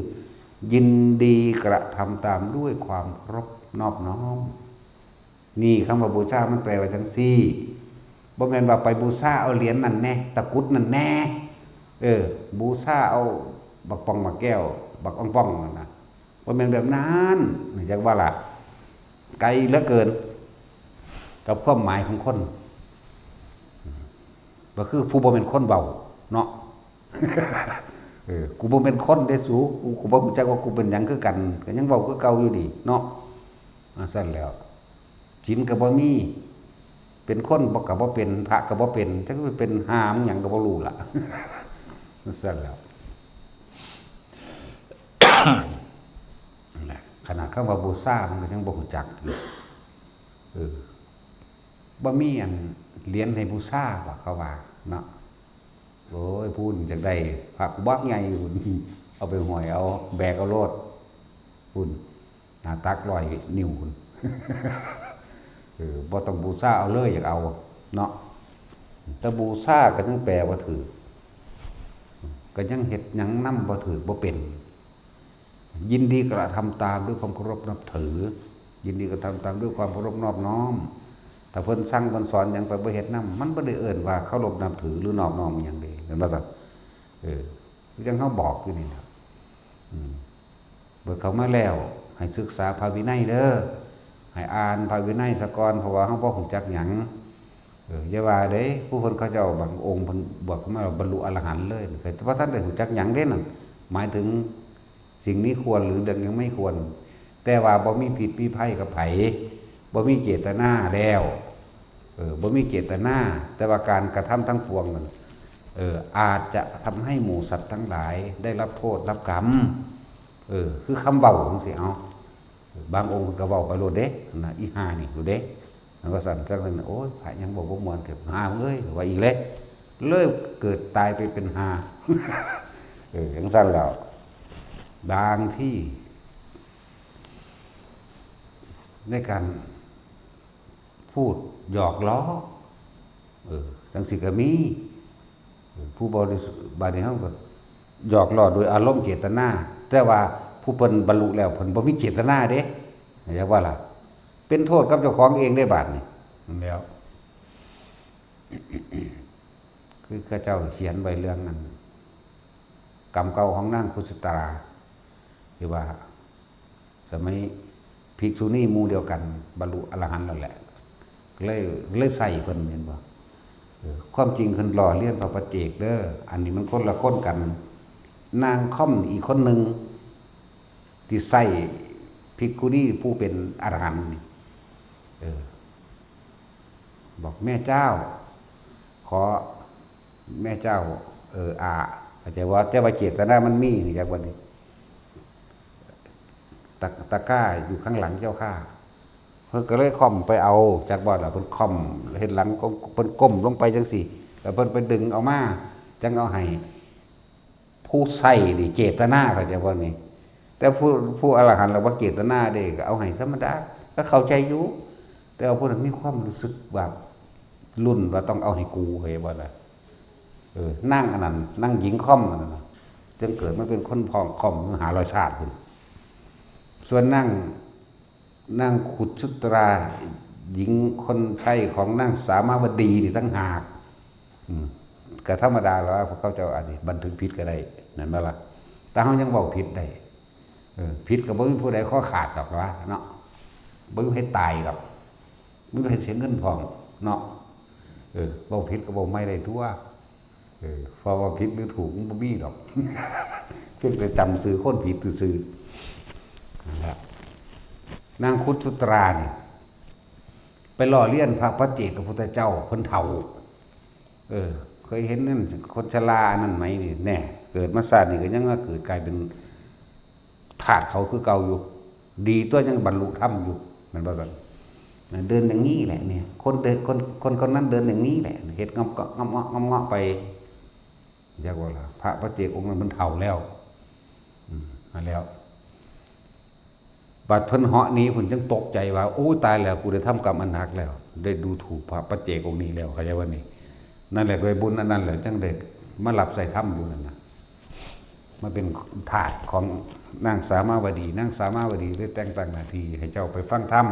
ยินดีกระทำตามด้วยความเคารพนอบน้อม นี่คำว่าบูชามันแปลว่าจั่งซี้ บ่แม่นว่าไปบูชาเอาเหรียญนั่นแน่ ตะกรุดนั่นแน่ เออ บูชาเอาบักป่องบักแก้ว บักอ่องป่องนั่นน่ะ บ่แม่นแบบนั้น จักว่าล่ะ ไกลเหลือเกิน กับความหมายของคน ก็คือผู้บ่แม่นคนเว้าเนาะ เออ กูบ่แม่นคนเด้สู กู กูบ่รู้จักว่ากูเป็นหยังคือกัน ก็ยังเว้าคือเก่าอยู่นี่เนาะ อ่า ซั่นแหล้ว ศีลก็บ่มี เป็นคนบ่ ก็บ่เป็น พระก็บ่เป็น จักไปเป็นหาหยังก็บ่รู้ล่ะ ซั่นแหล้ว นั่นแหละ ขนาดคำว่าบูชามันก็ยังบ่รู้จักอยู่ เออ บ่มีอันเหรียญให้บูชาบ่ เขาว่าเนาะ โอ้ย พู้นจักได้พระบักใหญ่พู้น เอาไปห้อยเอา แบกเอาโลด พู้น หน้าตักร้อยนิ้วพู้น เออ บ่ต้องบูชาเอาเลย อยากเอาเนาะ แต่บูชาก็ยังแปลบ่ถืก ก็ยังเฮ็ดหยังนำบ่ถืก บ่เป็น ยินดีกระทำตามด้วยความเคารพนับถือ ยินดีกระทำตามด้วยความเคารพนอบน้อม ถ้าเพิ่นสั่งเพิ่นสอนหยังไปบ่เฮ็ดนำ มันบ่ได้เอิ้นว่าเคารพนับถือหรือนอบน้อมอิหยังเด้ แม่นบ่ซั่น เออ คือจั่งเฮาบอกอยู่นี่ล่ะ อืม บวชเข้ามาแล้ว ให้ศึกษาพระวินัยเด้อ ให้อ่านพระวินัยซะก่อน เพราะว่าเฮาบ่รู้จักหยัง เออ อย่าว่าเด้ ผู้เพิ่นเขาเจ้าบางองค์เพิ่นบวชเข้ามาแล้วบรรลุอรหันต์เลย แต่ว่าท่านได้รู้จักหยังเด้นั่น หมายถึงสิ่งนี้ควรหรือยังไม่ควร แต่ว่าบ่มีพิษมีภัยกับไผ บ่มีเจตนาแล้ว เออ บ่มีเจตนา แต่ว่าการกระทำทั้งปวงนั้น เออ อาจจะทำให้หมู่สัตว์ทั้งหลายได้รับโทษรับกรรม เออ คือคำเว้าจั่งซี้ เอา บางองค์ก็เว้าไปโลดเด้ นะ อีห่านี่โลดเด้ มันว่าซั่น จั่งซั่น โอ้ย พระยังเว้าบ่ม่วนเถอะ ห่ามึงเอ้ย ว่าอีกแล้ว เลยเกิดตายไปเป็นห่า เออ จั่งซั่นแล้ว บางที่ ในการพูดหยอกล้อ เออ จั่งซี้ก็มี เออ ผู้บริสุทธิ์ บาดนี้เฮาก็หยอกล้อโดยอารมณ์เจตนา แต่ว่าผู้เพิ่นบรรลุแล้วเพิ่นบ่มีเจตนาเด้ เข้าใจบ่ล่ะ เป็นโทษกับเจ้าของเองเด้บาดนี้ นั่นแหล้ว คือเขาเจ้าเขียนไว้เรื่องนั้น กรรมเก่าของนางคุสตรา ที่ว่า สมัยภิกษุณีหมู่เดียวกัน บรรลุอรหันต์แล้วแหละ เลย เลยใส่เพิ่น เห็นบ่ เออ ความจริงเพิ่นล้อเลียนพระปัจเจกเด้อ อันนี้มันคนละคนกัน นางค่อมอีกคนหนึ่ง ที่ใส่ภิกขุณีผู้เป็นอรหันต์นี่ เออ บอกแม่เจ้า ขอแม่เจ้า เออ อา เข้าใจว่า แต่ว่าเจตนามันมี จักว่านี่ ตะ ตะกร้าอยู่ข้างหลังเจ้าข้า เพิ่นก็เลยค่อมไปเอา จักบ่ล่ะ เพิ่นค่อม เฮ็ดหลังก็ เพิ่นก้มลงไปจั่งซี้ แล้วเพิ่นไปดึงเอามา จั่งเอาให้ ผู้ใส่นี่เจตนา เข้าใจบ่นี่ แต่ผู้ ผู้อรหันต์แล้วบ่เจตนาเด้ ก็เอาให้ธรรมดา ก็เข้าใจอยู่ แต่ว่าผู้นั้นมีความรู้สึกว่า ลุ้นว่าต้องเอาให้กู เข้าใจบ่ล่ะ เออ นางอันนั้น นางหญิงค่อมอันนั้นน่ะ จึงเกิดมาเป็นคนพองค่อมอยู่ห้าร้อยชาติพุ้น ส่วนนาง นางคุชุตรา หญิงคนใช้ของนางสามาวดีนี่ต่างหาก อืม ก็ธรรมดาแล้วว่าพวกเขาเจ้าอาจสิบันทึกผิดก็ได้ นั่นบ่ล่ะ แต่เฮายังเว้าผิดได้ เออ ผิดก็บ่มีผู้ใดคอขาดดอกว่าเนาะ บ่มีไผตายดอก บ่มีไผเสียเงินพร้อมเนาะ เออ เว้าผิดก็เว้าใหม่ได้ตั่ว เออ เพราะว่าผิดหรือถูกมันบ่มีดอก เพียงแต่จำชื่อคนผิดซื่อๆ นั่นแหละ นางคุชุตรานี่ ไปล้อเลียนพระปัจเจกพุทธเจ้า เพิ่นเฒ่า เออ เคยเห็นนั่น คนชราอันนั้นไหมนี่ แน่ เกิดมาชาตินี้ก็ยังมาเกิดกลายเป็นทาสเขาคือเก่าอยู่ ดีตัวยังบรรลุธรรมอยู่ แม่นบ่ซั่น เดินอย่างนี้แหละเนี่ย คนเดิน คน คนคนนั้นเดินอย่างนี้แหละ เฮ็ดงอกๆ งอกๆ งอกๆ ไป จักว่าล่ะ พระปัจเจกองค์นั้นเพิ่นเฒ่าแล้ว อืม นั่นแล้ว บัดเพิ่นเหาะหนี เพิ่นจั่งตกใจว่า โอ้ย ตายแล้ว กูได้ทำกรรมอันหนักแล้ว ได้ดูถูกพระปัจเจกองค์นี้แล้ว เข้าใจบ่นี่ นั่นแหละ ด้วยบุญอันนั้นแหละ จั่งได้มารับใช้ธรรมอยู่นั่นน่ะ มาเป็นทาสของนางสามาวดี นางสามาวดีได้แต่งตั้งหน้าที่ให้เจ้าไปฟังธรรม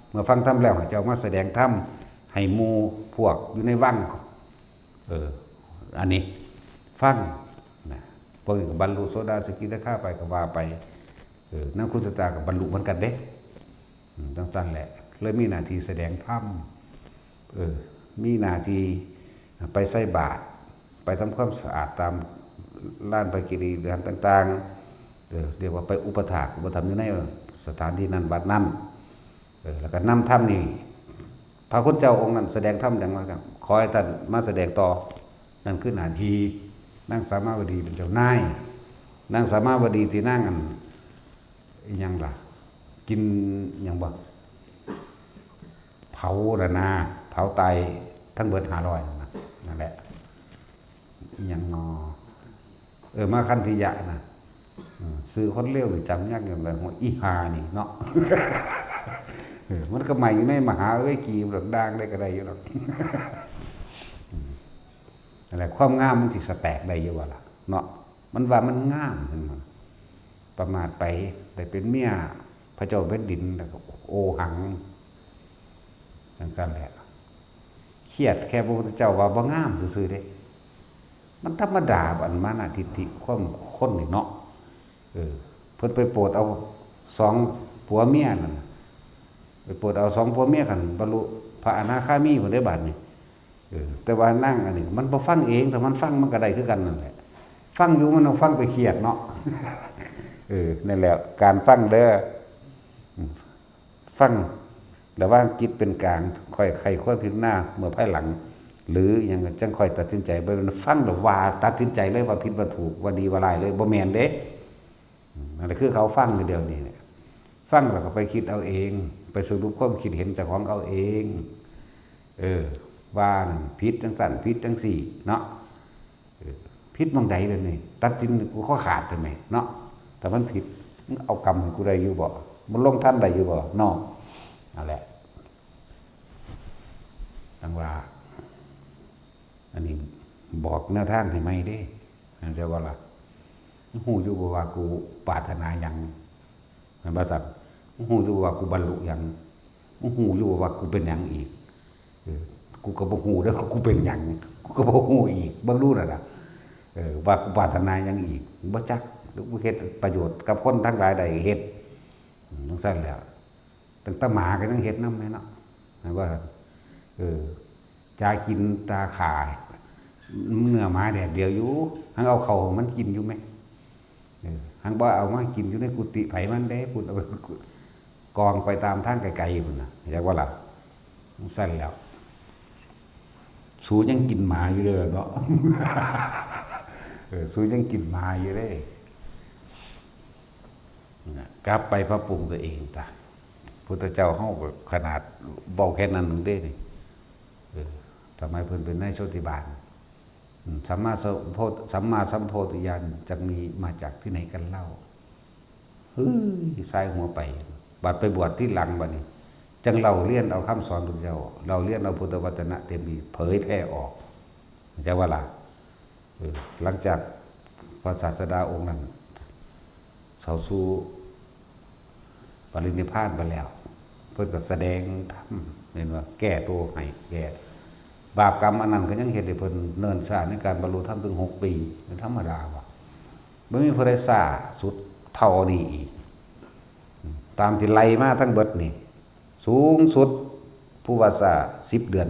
เมื่อฟังธรรมแล้ว ให้เจ้ามาแสดงธรรมให้หมู่พวกอยู่ในวัง เออ อันนี้ ฟัง นะ พวกนี้ก็บรรลุโสดาสกิทาคาไปก็ว่าไป เออ นางคุสตราก็บรรลุเหมือนกันเด้ อืม จั่งซั่นแหละ เลยมีหน้าที่แสดงธรรม เออ มีหน้าที่ไปใส่บาตร ไปทำความสะอาดตามลานพระกิริยาต่างๆ เออ เรียกว่าไปอุปถากอุปถัมภ์อยู่ในสถานที่นั้นวัดนั้น เออ แล้วก็นำธรรมนี่ พระคุณเจ้าองค์นั้นแสดงธรรมอย่างว่าซั่น ขอให้ท่านมาแสดงต่อ นั่นคือหน้าที่นางสามาวดีเป็นเจ้านาย นางสามาวดีที่นางอัน อิหยังล่ะ กินอิหยังบ่ เผาน่ะนะ เผาตายทั้งเบิดห้าร้อยนั่นน่ะ นั่นแหละ อิหยังนอ เออ มาคันธิยะนะ เออ ชื่อคนเลวนี่จำยากอย่างไร หัวอีหานี่เนาะ เออ มันก็ใหม่อยู่ในมหาเวกี ดอกด่างได้ก็ได้อยู่ดอก อืม นั่นแหละ ความงามมันสิสแต็กได้อยู่บ่ล่ะ เนาะ มันว่ามันงาม เห็นบ่ ประมาทไป ได้เป็นเมียพระเจ้าแผ่นดิน แล้วก็โอหัง จั่งซั่นแหละ เครียดแค่พระพุทธเจ้าว่าบ่งามซื่อๆเด้ มันธรรมดา อันมานะทิฏฐิความคนนี่เนาะ เออ เพิ่นไปโปรดเอาสองผัวเมียนั่นน่ะ ไปโปรดเอาสองผัวเมียคันบรรลุพระอนาคามีพุ้นเด้บาดนี้ เออ แต่ว่านางอันนี้มันบ่ฟังเอง ถ้ามันฟังมันก็ได้คือกันนั่นแหละ ฟังอยู่มันต้องฟังไปเครียดเนาะ เออ นั่นแหละ การฟังเด้อ อืม ฟัง ระหว่างจิตเป็นกลาง ค่อยไขควรพิจารณาเมื่อภายหลัง หรือหยังจั่งค่อยตัดสินใจ บ่แม่นฟังแล้วว่าตัดสินใจเลยว่าผิดว่าถูก ว่าดีว่าร้ายเลย บ่แม่นเด้ อืม นั่นแหละคือเขาฟังอยู่เดี๋ยวนี้เนี่ย ฟังแล้วก็ไปคิดเอาเอง ไปสรุปความคิดเห็นเจ้าของเอาเอง เออ ว่านั่นผิดจั่งซั้น ผิดจั่งซี้เนาะ เออ ผิดหม่องใดเดี๋ยวนี้ ตัดสินกูข้อขาดทำไมเนาะ แต่มันผิด มึงเอากรรมให้กูได้อยู่บ่ มึงลงทันได้อยู่บ่เนาะ นั่นแหละ จั่งว่า อันนี้บอกแนวทางให้ใหม่เด้ เห็นบ่ล่ะ มึงฮู้อยู่บ่ว่ากูปรารถนาหยัง แม่นบ่ซั่น มึงฮู้อยู่บ่ว่ากูบรรลุหยัง มึงฮู้อยู่บ่ว่ากูเป็นหยังอีก เออ กูก็บ่ฮู้เด้อว่ากูเป็นหยัง กูก็บ่ฮู้อีก เบิ่งดูนั่นล่ะ เออ ว่ากูปรารถนาหยังอีก บ่จัก หรือกูเฮ็ดประโยชน์กับคนทั้งหลายได้ เฮ็ด อืม จั่งซั้นแหละ ตั้งแต่หมาก็ยังเฮ็ดนำแม่เนาะ แม่นบ่ เออ จ่ากินตาขา เนื้อหมาแดดเดียวอยู่ หังเอาเข้าให้มันกินอยู่แม่ เออ หังบ่เอามากินอยู่ในกุฏิไผมันเด้ พุ้นเอาไปกองไปตามทางไกลๆพุ้นน่ะ จักว่าล่ะ จั่งซั้นแล้ว สูยังกินหมาอยู่เด้อเนาะ เออ สูยังกินหมาอยู่เด้ นะ กลับไปปรับปรุงตัวเองตะ พุทธเจ้าเฮาก็ขนาดเว้าแค่นั้นหนึ่งเด้นี่ เออ ทำไมเพิ่นเป็นนายโชติบาล อืม สัมมาสัมโพธิ สัมมาสัมโพธิญาณจักมีมาจากที่ไหนกันเล่า เฮ้ย สายหัวไป บัดไปบวชที่หลังบัดนี้ จั่งเล่าเรียนเอาคำสอนพุทธเจ้า เล่าเรียนเอาพุทธวจนะเต็มที่ เผยแผ่ออก เข้าใจว่าล่ะ เออ หลังจากพระศาสดาองค์นั้น เขาสู่ปรินิพพานไปแล้ว เพิ่นก็แสดงธรรม เห็นว่าแก้ตัวให้ แก้ บาปกรรมอันนั้นก็ยังเฮ็ดให้เพิ่นเนิ่นช้าในการบรรลุธรรมถึงหกปี เป็นธรรมดาว่ะ บ่มีผู้ใดช้าสุดเท่านี้อีก ตามที่ไล่มาทั้งเบิดนี่ สูงสุดผู้ว่าช้าสิบเดือน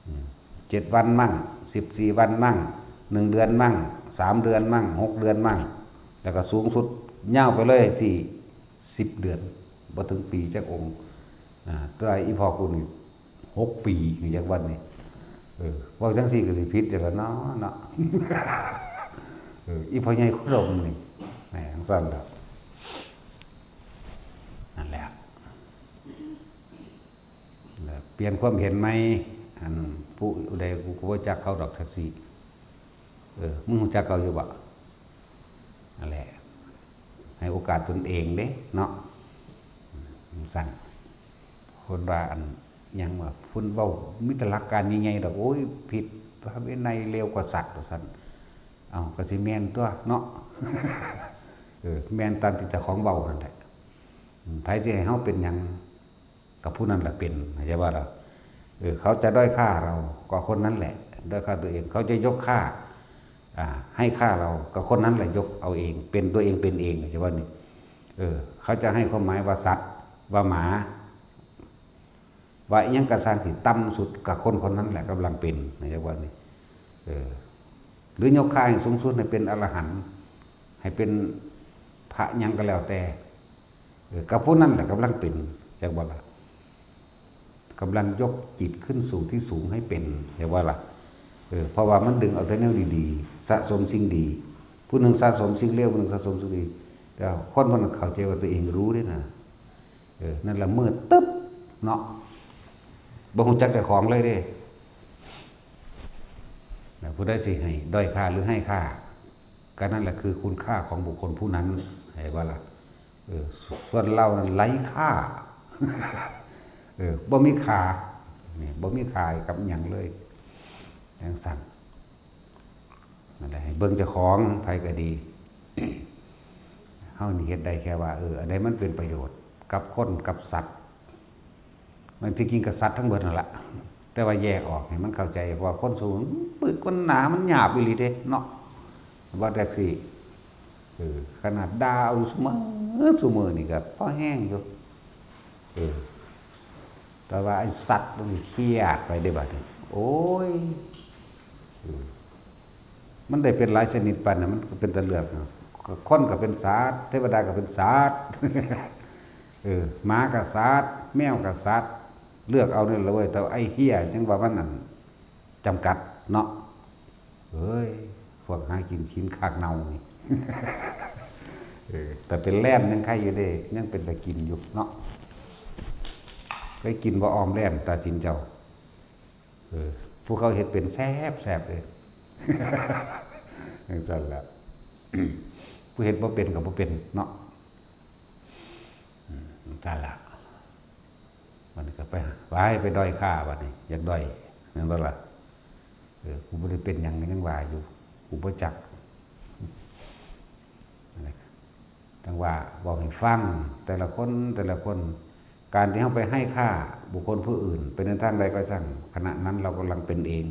อืม เจ็ดวันมั่ง สิบสี่วันมั่ง หนึ่งเดือนมั่ง สามเดือนมั่ง หกเดือนมั่ง แล้วก็สูงสุดยาวไปเลยที่สิบเดือน บ่ถึงปีจักองค์ อ่า แต่ว่าอีพ่อกูนี่หกปี จักวันนี่ เออ เว้าจั่งซี้ก็สิผิดอยู่แล้วเนาะ เนาะ เออ อีพ่อใหญ่โคดมนี่ แหม จั่งซั้นล่ะ นั่นแหละ แล้วเปลี่ยนความเห็นใหม่ อันผู้ใดกูก็บ่จักเขาดอกแท็กซี่ เออ มึงรู้จักเขาอยู่บ่ นั่นแหละ ให้โอกาสตนเองเด้เนาะ อืม ซั่น คนว่าอันหยังว่า เพิ่นเว้ามีแต่หลักการใหญ่ๆดอก โอ้ย ผิดพระวินัย เลวกว่าสัตว์ ว่าซั่น เอ้า ก็สิแม่นตัวเนาะ เออ แม่นตามที่เจ้าของเว้านั่นแหละ อืม ไผสิให้เฮาเป็นหยัง กับผู้นั้นแหละเป็น เข้าใจว่าล่ะ เออ เขาจะด้อยค่าเรา ก็คนนั้นแหละ ด้อยค่าตัวเอง เขาจะยกค่า อ่า ให้ค่าเรา ก็คนนั้นแหละยกเอาเอง เป็นตัวเองเป็นเอง เข้าใจว่านี่ เออ เขาจะให้ความหมายว่าสัตว์ ว่าหมา ว่าอิหยังกะซ่างที่ต่ำสุด กับคนคนนั้นแหละกำลังเป็น เข้าใจว่านี่ เออ หรือยกค่าให้สูงสุดให้เป็นอรหันต์ ให้เป็นพระหยังก็แล้วแต่ เออ กับผู้นั้นแหละกำลังเป็น จักบ่ล่ะ กำลังยกจิตขึ้นสู่ที่สูงให้เป็น จักบ่ล่ะ เออ เพราะว่ามันดึงเอาแต่แนวดีๆ สะสมสิ่งดี ผู้หนึ่งสะสมสิ่งเลว ผู้หนึ่งสะสมสิ่งดี แต่คนคนนั้นเข้าใจว่าตัวเองรู้เด้นะ เออ นั่นละมืดตึ๊บเนาะ บ่ฮู้จักเจ้าของเลยเด้ นะ ผู้ใดสิให้ด้อยค่าหรือให้ค่า ก็นั่นแหละคือคุณค่าของบุคคลผู้นั้น เข้าใจว่าล่ะ เออ ส่วนเรานั้นไร้ค่า เออ บ่มีค่า นี่ บ่มีค่ากับหยังเลย จั่งซั้น นั่นแหละ ให้เบิ่งเจ้าของ ไผก็ดี เฮานี่เฮ็ดได้แค่ว่า เออ อันใดมันเป็นประโยชน์กับคนกับสัตว์ มันที่จริงก็สัตว์ทั้งเบิดนั่นล่ะ แต่ว่าแยกออกให้มันเข้าใจ เพราะว่าคนซุมื้อ ปึกมันหนา มันหยาบอีหลีเด้เนาะ ว่าแท็กซี่ เออ ขนาดด่าเอาซุมื้อ ซุมื้อนี่ก็พอแฮงอยู่ เออ แต่ว่าไอ้สัตว์มันเครียดไปเด้บัดนี้ โอ้ย เออ มันได้เป็นหลายชนิดปานนั้น มันก็เป็นตาเลือกนะ คนก็เป็นสัตว์ เทวดาก็เป็นสัตว์ เออ หมากับสัตว์ แมวกับสัตว์ เลือกเอาเนี่ยละเว้ย แต่ไอ้เฮี้ยจังว่ามันนั่นจำกัดเนาะ เอ้ย พวกหากินชิ้นคากเน่านี่ เออ แต่เป็นแล่นยังไข่อยู่เด้ ยังเป็นตะกินอยู่เนาะ ไปกินบ่ออมแล่นตาสินเจ้า เออ ผู้เขาเฮ็ดเป็นแซ่บแซ่บเลย จังซั่นละ ผู้เฮ็ดบ่เป็นก็บ่เป็นเนาะ อืม จังซั่นละ มันก็ไป ไป ไปด้อยค่าบัดนี้ อยากด้อย แม่นบ่ล่ะ เออ กูบ่ได้เป็นหยังก็ยังว่าอยู่ กูบ่จัก จังว่าบอกให้ฟัง แต่ละคน แต่ละคน การที่เราไปให้ค่าบุคคลผู้อื่น เป็นในทางใดก็ช่าง ขณะนั้นเรากำลังเป็นเอง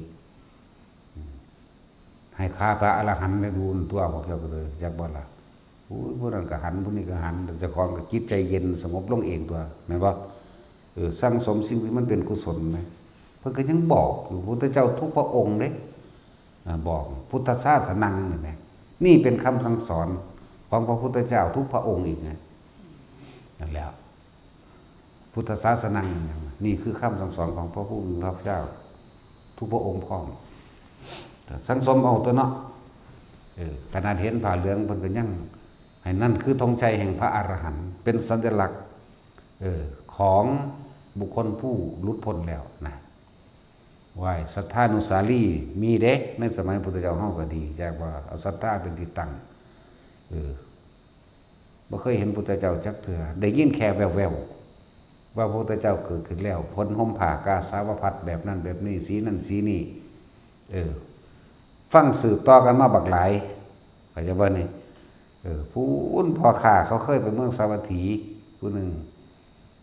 ให้ค่าพระอรหันต์เนี่ยดูตัวพวกเจ้าก็เลยจักบ่ล่ะ โอ้ย ผู้นั้นก็หัน ผู้นี้ก็หัน แต่เจ้าของก็จิตใจเย็นสงบลงเองตัว แม่นบ่ เออ สั่งสมสิ่งที่มันเป็นกุศลนะ เพิ่นก็ยังบอกอยู่ พุทธเจ้าทุกพระองค์เด้ อ่า บอก พุทธศาสนัง นี่แหม นี่เป็นคำสั่งสอนของพระพุทธเจ้าทุกพระองค์อีกนะ นั่นแหละ พุทธศาสนัง นี่คือคำสั่งสอนของพระผู้มีพระภาคเจ้า ทุกพระองค์พร้อม สั่งสมเอาตัวเนาะ เออ ขนาดเห็นผ้าเหลืองเพิ่นก็ยัง ให้นั่นคือธงชัยแห่งพระอรหันต์ เป็นสัญลักษณ์ เออ ของบุคคลผู้หลุดพ้นแล้วนะ ไหว้สัทธานุสาลี มีเด้ ในสมัยพุทธเจ้าเฮาก็ดี แจ้งว่าเอาสัทธาเป็นที่ตั้ง เออ บ่เคยเห็นพุทธเจ้าจักเทื่อ ได้ยินแค่แว่วๆ ว่าพระพุทธเจ้าเกิดขึ้นแล้ว พ้นห่มผ้ากาสาวพัสตร์แบบนั้นแบบนี้ สีนั่นสีนี่ เออ ฟังสืบต่อกันมาบักหลาย เข้าใจบ่นี่ เออ ผู้พ่อค้าเขาเคยไปเมืองสาวัตถี ผู้หนึ่ง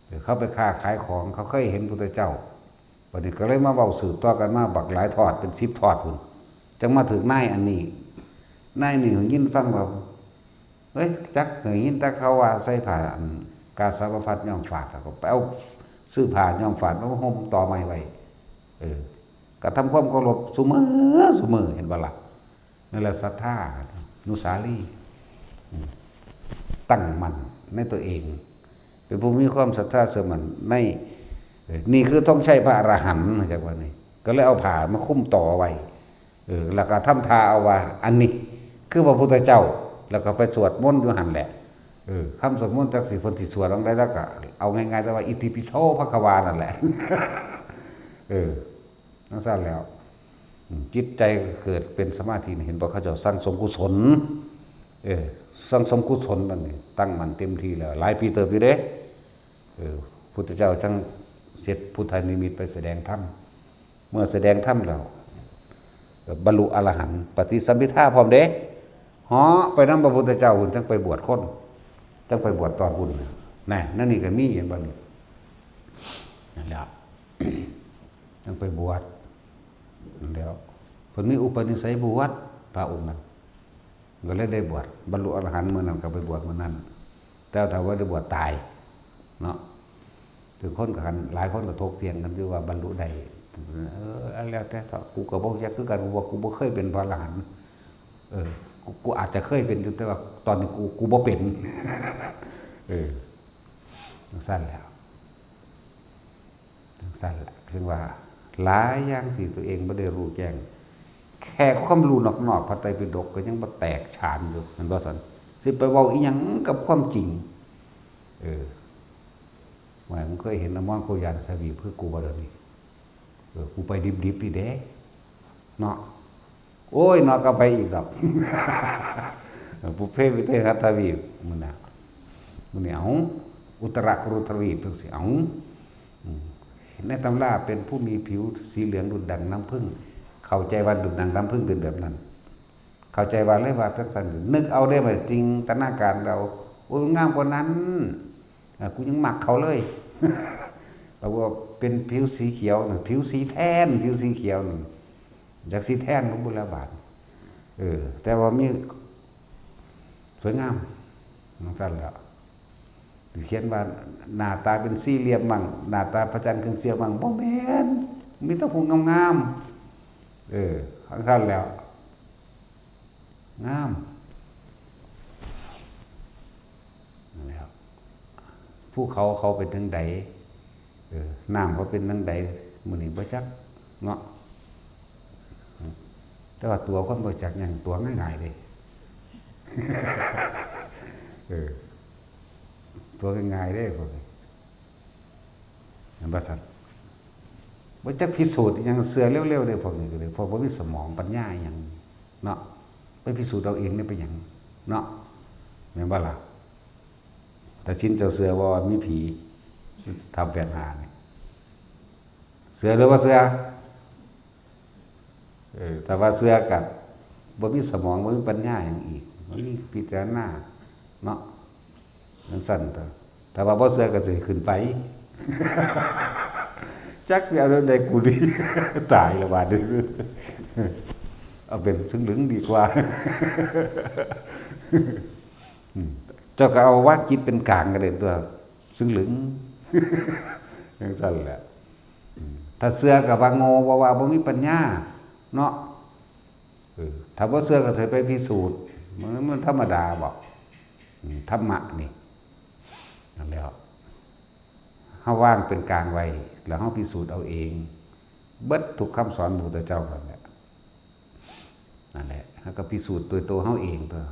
เออ เขาไปค้าขายของ เขาเคยเห็นพุทธเจ้า บัดนี้ก็เลยมาเว้าสืบต่อกันมาบักหลายทอด เป็นสิบทอดพุ้น จังมาถึงนายอันนี้ นายนี่ยินฟังว่า เฮ้ย จักเคยยินแต่เขาว่าใส่ผ้าอันกาสาวพัสตร์ย้อมฝาด แล้วก็ไปเอาซื้อผ้าย้อมฝาดมาห่มต่อใหม่ไว้ เออ กระทำความเคารพซุมื้อซุมื้อ เห็นบ่ล่ะ นั่นแหละสัทธานุสาลี อืม ตั้งมั่นในตัวเอง เป็นผู้มีความศรัทธาเชื่อมั่นใน เออ นี่คือธงชัยพระอรหันต์ จักว่านี่ ก็เลยเอาผ้ามาคลุมต่อไว้ เออ แล้วก็ทำท่าเอาว่า อันนี้คือพระพุทธเจ้า แล้วก็ไปสวดมนต์อยู่หั่นแหละ เออ คำสวดมนต์จักสิเพิ่นสิสวดจั่งใด แล้วก็เอาง่ายๆ แต่ว่า อิติปิโสภะคะวา นั่นแหละ เออ จั่งซั่นแล้ว อืม จิตใจเกิดเป็นสมาธินี่ เห็นบ่ เขาเจ้าสั่งสมกุศล เออ สั่งสมกุศลนั่นนี่ ตั้งมั่นเต็มที่แล้ว หลายปีเติบอยู่เด้ เออ พุทธเจ้าจั่งเสด็จพุทธานิมิตไปแสดงธรรม เมื่อแสดงธรรมแล้ว เอ่อ บรรลุอรหันต์ ปฏิสัมภิทาพร้อมเด้ เหาะไปนำพระพุทธเจ้าพุ้น จั่งไปบวชคน จั่งไปบวชตอนพุ้นน่ะ นั่น นั่นนี่ก็มี เห็นบ่นี่ นั่นแหละ จั่งไปบวช นั่นแหล้ว เพิ่นมีอุปนิสัยบวช พระองค์นั้น ก็เลยได้บวช บรรลุอรหันต์มื้อนั้นก็ไปบวชมื้อนั้น แต่ถ้าว่าได้บวชตาย เนาะ ถึงคนก็กัน หลายคนก็ถกเถียงกันอยู่ว่าบรรลุได้ เออ อันแล้วแต่เถาะ กูก็บ่จักคือกัน กูว่ากูบ่เคยเป็นพระอรหันต์ เออ กู กูอาจจะเคยเป็นอยู่ แต่ว่าตอนนี้กู กูบ่เป็น เออ จั่งซั่นแหละ จั่งซั่นแหละ ถึงว่าหลายอย่างที่ตัวเองบ่ได้รู้แจ้ง แค่ความรู้นอกๆ พระไตรปิฎกก็ยังบ่แตกฉานอยู่ แม่นบ่ซั่น สิไปเว้าอีหยังกับความจริง เออ ว่ามึงเคยเห็นอมรโคยานทวีปคือกูบ่เดี๋ยวนี้ เออ กูไปดิบๆ นี่เด้ เนาะ โอ้ย เนาะ ก็ไปอีกดอก เออ ปุพเพวิเทหทวีป มื้อน่ะ มื้อนี้ เอ้า อุตรกุรุทวีปจั่งซี้ เอ้า อืม ในตำราเป็นผู้มีผิวสีเหลืองดุจดั่งน้ำผึ้ง เข้าใจว่าดุจดั่งน้ำผึ้งเป็นแบบนั้น เข้าใจว่าเลยว่าจั่งซั่น นึกเอาเด้ บัดจินตนาการเอา โอ้ย งามกว่านั้น อ่ะ กูยังมักเขาเลย แต่ว่าเป็นผิวสีเขียวน่ะ ผิวสีแทน ผิวสีเขียวน่ะ อยากสีแทนของบุญละบาท เออ แต่ว่ามีสวยงาม จั่งซั่นแหละ สิเขียนว่าหน้าตาเป็นสี่เหลี่ยมมั่ง หน้าตาพระจันทร์ครึ่งเสี้ยวมั่ง บ่แม่น มีแต่ผู้งามๆ เออ จั่งซั่นแหล้ว งาม นั่นแหละ ภูเขาเขาเป็นจั่งใด เออ น้ำเขาเป็นจั่งใด มื้อนี้บ่จักเนาะ แต่ว่าตั๋วคนบ่จักหยัง ตั๋วง่ายๆเด้ เออ ตั๋วง่ายๆเด้พวกนี้ เห็นบ่ซั่น บ่จักพิสูจน์อิหยัง เชื่อเร็วๆเด้พวกนี้ก็เลย พวกบ่มีสมองปัญญาอิหยังเนาะ ไปพิสูจน์เอาเองนี่เป็นหยังเนาะ แม่นบ่ล่ะ ตาชินเจ้าเชื่อบ่ว่ามีผี ถ้ำแปดห้านี่ เชื่อหรือบ่เชื่อ เออ ถ้าว่าเชื่อก็บ่มีสมอง บ่มีปัญญาหยังอีก บ่มีพิจารณาเนาะ จั่งซั่นตั๊ว ถ้าว่าบ่เชื่อก็สิขึ้นไป จักสิเอาแนวใดกูนี่ ตายแล้วบาดนี้ เอาเป็นเซิงเหลิงดีกว่า อืม เจ้าก็เอาวางจิตเป็นกลางก็ได้ตั๊ว เซิงเหลิง จั่งซั่นแหละ อืม ถ้าเชื่อก็ว่าโง่ บ่ว่าบ่มีปัญญาเนาะ เออ ถ้าบ่เชื่อก็สิไปพิสูจน์ มัน มันธรรมดาบ่ อืม ธรรมะนี่ นั่นแหละ เฮาวางเป็นกลางไว้ แล้วเฮาพิสูจน์เอาเอง เบิดทุกคำสอนพระพุทธเจ้านั่นแหละ นั่นแหละ เฮาก็พิสูจน์ด้วยตัวเฮาเองตั๊ว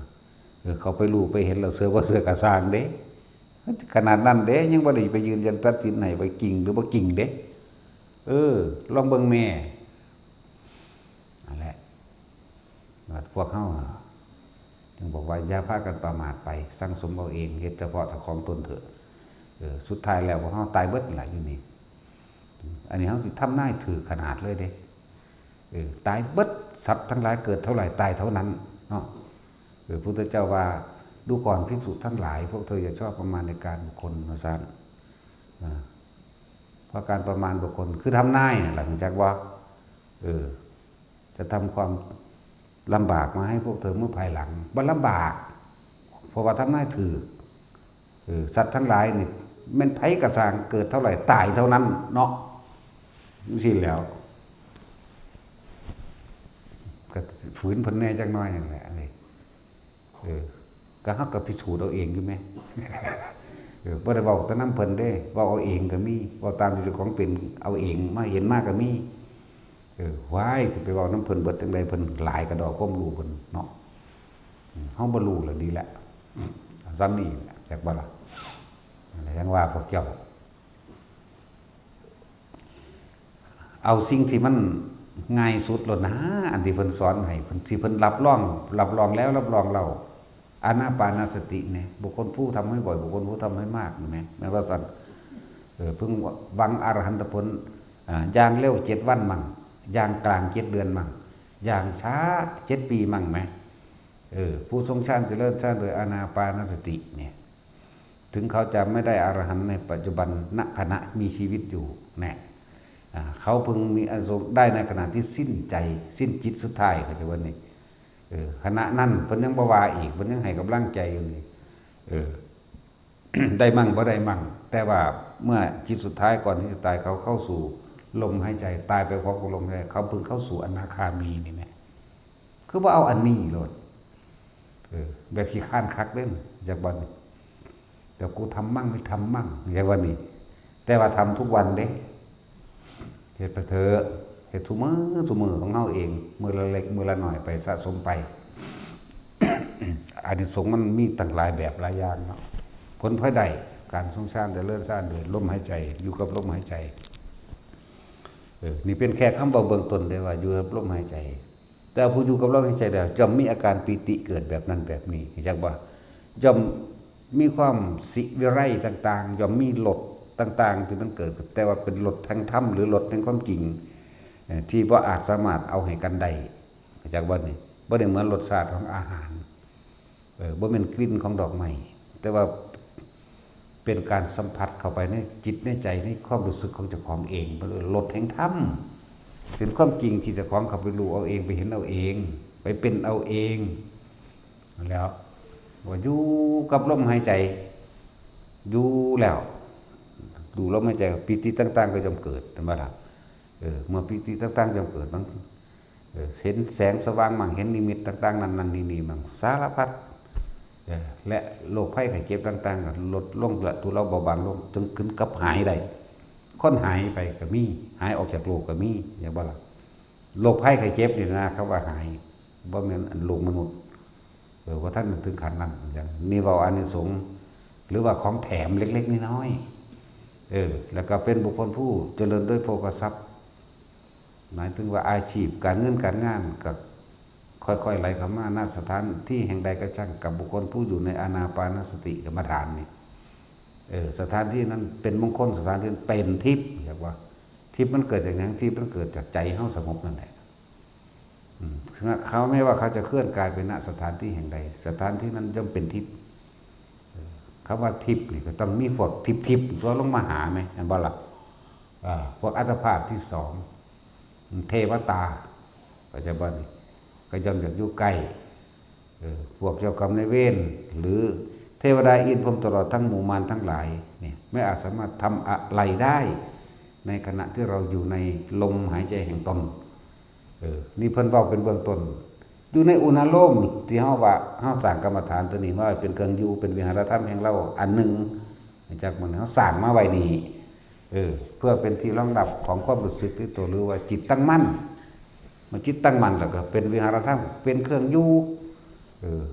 เออ เขาไปรู้ไปเห็นแล้ว เชื่อบ่เชื่อก็ซ่างเด้ ขนาดนั้นเด้ ยังบ่ได้ไปยืนยันตัดสินให้ว่าจริงหรือบ่จริงเด้ เออ ลองเบิ่งแหน่ นั่นแหละ พวกเฮาจึงบอกว่าอย่าพากันประมาทไป สั่งสมเอาเอง เฮ็ดเฉพาะเจ้าของตนเถอะ เออ สุดท้ายแล้วพวกเฮาตายเบิดนั่นล่ะอยู่นี่ อันนี้เฮาสิทำนายถืกขนาดเลยเด้ เออ ตายเบิด สัตว์ทั้งหลายเกิดเท่าไหร่ตายเท่านั้นเนาะ เออ พุทธเจ้าว่า ดูก่อนภิกษุทั้งหลาย พวกเธออย่าชอบประมาณในการบุคคล ว่าซั่น อ่า เพราะการประมาณบุคคล คือทำนายนั่นล่ะ รู้จักบ่ เออ จะทำความลำบากมาให้พวกเธอเมื่อภายหลัง บ่ลำบาก เพราะว่าทำนายถืก เออ สัตว์ทั้งหลายนี่ แม่นไผก็ซ่าง เกิดเท่าไหร่ตายเท่านั้นเนาะ จั่งซี้แหล้ว ก็ฝืนเพิ่นแหน่จักหน่อยนั่นแหละ อันนี้ เออ ก็เฮาก็พิสูจน์เอาเองอยู่แหม เออ บ่ได้เว้าแต่นำเพิ่นเด้ เว้าเอาเองก็มี เว้าตามที่เจ้าของเป็นเอาเอง มาเห็นมาก็มี เออ ว้าย สิไปเว้านำเพิ่นเบิดจั่งใด เพิ่นหลายกระดอกความรู้เพิ่นเนาะ อืม เฮาบ่รู้แล้วดีแล้ว ส่ำนี้แหละ จักบ่ล่ะ นั่นแหละ จั่งว่าพวกเจ้า เอาสิ่งที่มันง่ายสุดโลดนะ อันที่เพิ่นสอนให้ เพิ่น ที่เพิ่นรับรอง รับรองแล้ว รับรองเล่า อานาปานสติเนี่ย บุคคลผู้ทำให้บ่อย บุคคลผู้ทำให้มาก เห็นไหม แม่นว่าซั่น เออ เพิ่งหวังอรหันตผล อ่า อย่างเร็วเจ็ดวันมั่ง อย่างกลางเจ็ดเดือนมั่ง อย่างช้าเจ็ดปีมั่งแหม เออ ผู้ทรงฌานเจริญฌานโดยอานาปานสติเนี่ย ถึงเขาจะไม่ได้อรหันต์ในปัจจุบัน ณ ขณะมีชีวิตอยู่ แน่ อ่า เขาเพิ่งมีอานิสงส์ได้ในขณะที่สิ้นใจ สิ้นจิตสุดท้าย เขาจะว่านี่ เออ ขณะนั้นเพิ่นยังบ่ว่าอีก เพิ่นยังให้กำลังใจอยู่นี่ เออ ได้มั่งบ่ได้มั่ง แต่ว่าเมื่อจิตสุดท้ายก่อนที่จะตาย เขาเข้าสู่ลมหายใจ ตายไปพร้อมกับลมหายใจ เขาเพิ่งเข้าสู่อนาคามีนี่แหม คือบ่เอาอันนี้โลด เออ แบบขี้คร้านคักเด้ จักบ่นี่ แบบกูทำมั่งไม่ทำมั่ง จักบ่นี่ แต่ว่าทำทุกวันเด้ เฮ็ดไปเถอะ เฮ็ดซุมื้อซุมื้อของเฮาเอง มื้อละเล็กมื้อละน้อยไป สะสมไป อานิสงส์มันมีตั้งหลายแบบหลายอย่างเนาะ ผลพลอยได้ การทรงฌานเจริญฌานด้วยลมหายใจ อยู่กับลมหายใจ เออ นี่เป็นแค่คำเว้าเบื้องต้นเด้ ว่าอยู่กับลมหายใจ แต่ผู้อยู่กับลมหายใจแล้วย่อมมีอาการปีติเกิดแบบนั้นแบบนี้ รู้จักบ่ ย่อมมีความสิวิไลต่างๆ ย่อมมีรสต่างๆ ที่มันเกิด แต่ว่าเป็นรสแห่งธรรม หรือรสแห่งความจริง เอ่อ ที่บ่อาจสามารถเอาให้กันได้ รู้จักบ่นี่ บ่ได้เหมือนรสชาติของอาหาร เออ บ่แม่นกลิ่นของดอกไม้ แต่ว่าเป็นการสัมผัสเข้าไปในจิตในใจ ในความรู้สึกของเจ้าของเอง เป็นรสแห่งธรรม เป็นความจริงที่เจ้าของเข้าไปรู้เอาเอง ไปเห็นเอาเอง ไปเป็นเอาเอง แล้ว ว่าอยู่กับลมหายใจ อยู่แล้ว ดูลมหายใจ ปีติต่างๆ ก็ย่อมเกิด เห็นบ่ล่ะ เออ เมื่อปีติต่างๆ ย่อมเกิด บาง เออ เห็นแสงสว่างมั่ง เห็นนิมิตต่างๆ นั่นๆ นี่ๆ มั่ง สารพัด เออและโรคภัยไข้เจ็บต่างๆก็ลดลงละทุเลาเบาบางลงจนถึงกับหายได้ คนหายไปก็มี หายออกจากโลกก็มี อย่างว่าล่ะ โรคภัยไข้เจ็บนี่นะเขาว่าหาย บ่แม่นอันโลกมนุษย์ เออ ว่าท่านถึงขั้นนั้น อย่างนี้เว้าอานิสงส์ หรือว่าของแถมเล็กๆน้อยๆ เออ แล้วก็เป็นบุคคลผู้เจริญด้วยโภคทรัพย์ หมายถึงว่าอาชีพการเงินการงานก็ค่อยๆไหลเข้ามา ณ สถานที่แห่งใดก็ช่าง กับบุคคลผู้อยู่ในอานาปานสติกรรมฐานนี่ เออ สถานที่นั้นเป็นมงคล สถานที่นั้นเป็นทิพย์ เรียกว่า ทิพย์มันเกิดจากหยัง ทิพย์มันเกิดจากใจเฮาสงบนั่นแหละ อืม เขาไม่ว่าเขาจะเคลื่อนกายไป ณ สถานที่แห่งใด สถานที่นั้นย่อมเป็นทิพย์ เออ คำว่าทิพย์นี่ก็ต้องมีพวกทิพย์ๆตัวลงมาหาไหม อันบ่ล่ะ อ่า พวกอัตภาพที่สอง เทวตา ก็จะบ่นี่ ก็ย่อมอยากอยู่ใกล้ เออ พวกเจ้ากรรมนายเวร หรือเทวดาอินทร์พรหมตลอดทั้งหมู่มารทั้งหลาย เนี่ย ไม่อาจสามารถทำอะไรได้ ในขณะที่เราอยู่ในลมหายใจแห่งตน เออ นี่เพิ่นเว้าเป็นเบื้องต้น อยู่ในอุณาโลมที่เฮาว่าเฮาสร้างกรรมฐานตัวนี้มาไว้เป็นเครื่องอยู่ เป็นวิหารธรรมแห่งเราอันหนึ่ง จากมันเฮาสร้างมาไว้นี่ เออ เพื่อเป็นที่รองรับของความรู้สึกที่ตัว หรือว่าจิตตั้งมั่น เมื่อจิตตั้งมั่นแล้วก็เป็นวิหารธรรม เป็นเครื่องอยู่ เออ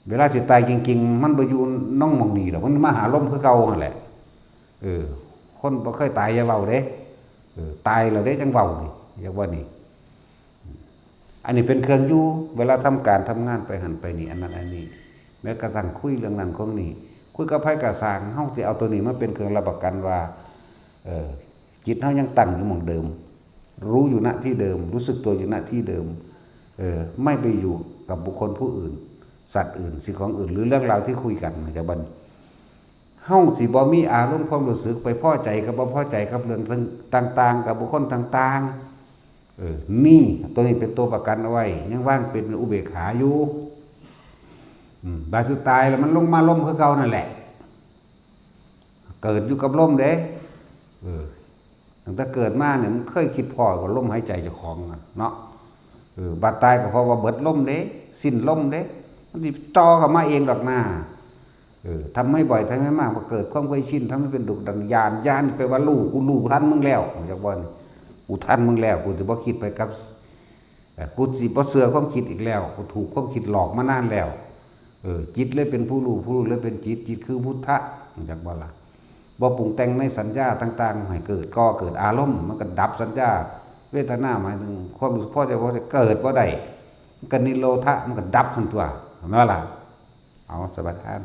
เวลาสิตายจริงๆ มันบ่อยู่หน้องหม่องนี้ดอก มันมาหาลมคือเก่าหั่นแหละ เออ คนบ่เคยตายอย่าเว้าเด้ เออ ตายแล้วเด้จั่งเว้านี่ อย่าว่านี่ อันนี้เป็นเครื่องอยู่ เวลาทำการทำงานไปหั่นไปนี่ อันนั้นอันนี้ แม้กระทั่งคุยเรื่องนั้นของนี่ คุยกับไผก็ซ่าง เฮาสิเอาตัวนี้มาเป็นเครื่องรับประกันว่า เออ จิตเฮายังตั้งอยู่หม่องเดิม รู้อยู่ณที่เดิม รู้สึกตัวอยู่ณที่เดิม เออ ไม่ไปอยู่กับบุคคลผู้อื่น สัตว์อื่น สิ่งของอื่น หรือเรื่องราวที่คุยกัน มันจะบัน เฮาสิบ่มีอารมณ์ความรู้สึกไปพอใจกับบ่พอใจกับเรื่องต่างๆ กับบุคคลต่างๆ เออ นี่ ตัวนี้เป็นตัวประกันเอาไว้ ยังวางเป็นอุเบกขาอยู่ อืม บาดสุดตายแล้วมันลงมาลมคือเก่านั่นแหละ เกิดอยู่กับลมเด้ เออ ตั้งแต่เกิดมาเนี่ยมันเคยคิดพ้อว่าลมหายใจเจ้าของอะเนาะ เออ บาดตายก็เพราะว่าเบิดลมเด้ สิ้นลมเด้ มันสิต่อเข้ามาเองดอกนา เออ ทำให้บ่อย ทำให้มาก พอเกิดความเคยชิน ทำให้เป็นดุดัน ญาณ ญาณแปลว่ารู้ กูรู้ทันมึงแล้ว จักบ่นี่ กูทันมึงแล้ว กูสิบ่คิดไปกับ เอ่อ กูสิบ่เชื่อความคิดอีกแล้ว กูถูกความคิดหลอกมานานแล้ว เออ จิตเลยเป็นผู้รู้ ผู้รู้เลยเป็นจิต จิตคือพุทธะ จักบ่ล่ะ บ่ปรุงแต่งในสัญญาต่างๆ ให้เกิดก่อเกิดอารมณ์ มันก็ดับสัญญา เวทนาหมายถึงความรู้สึกพอใจบ่พอใจเกิดบ่ได้ มันก็นิโรธะ มันก็ดับหั่นตั๊ว แม่นบ่ล่ะ เอา สมาทาน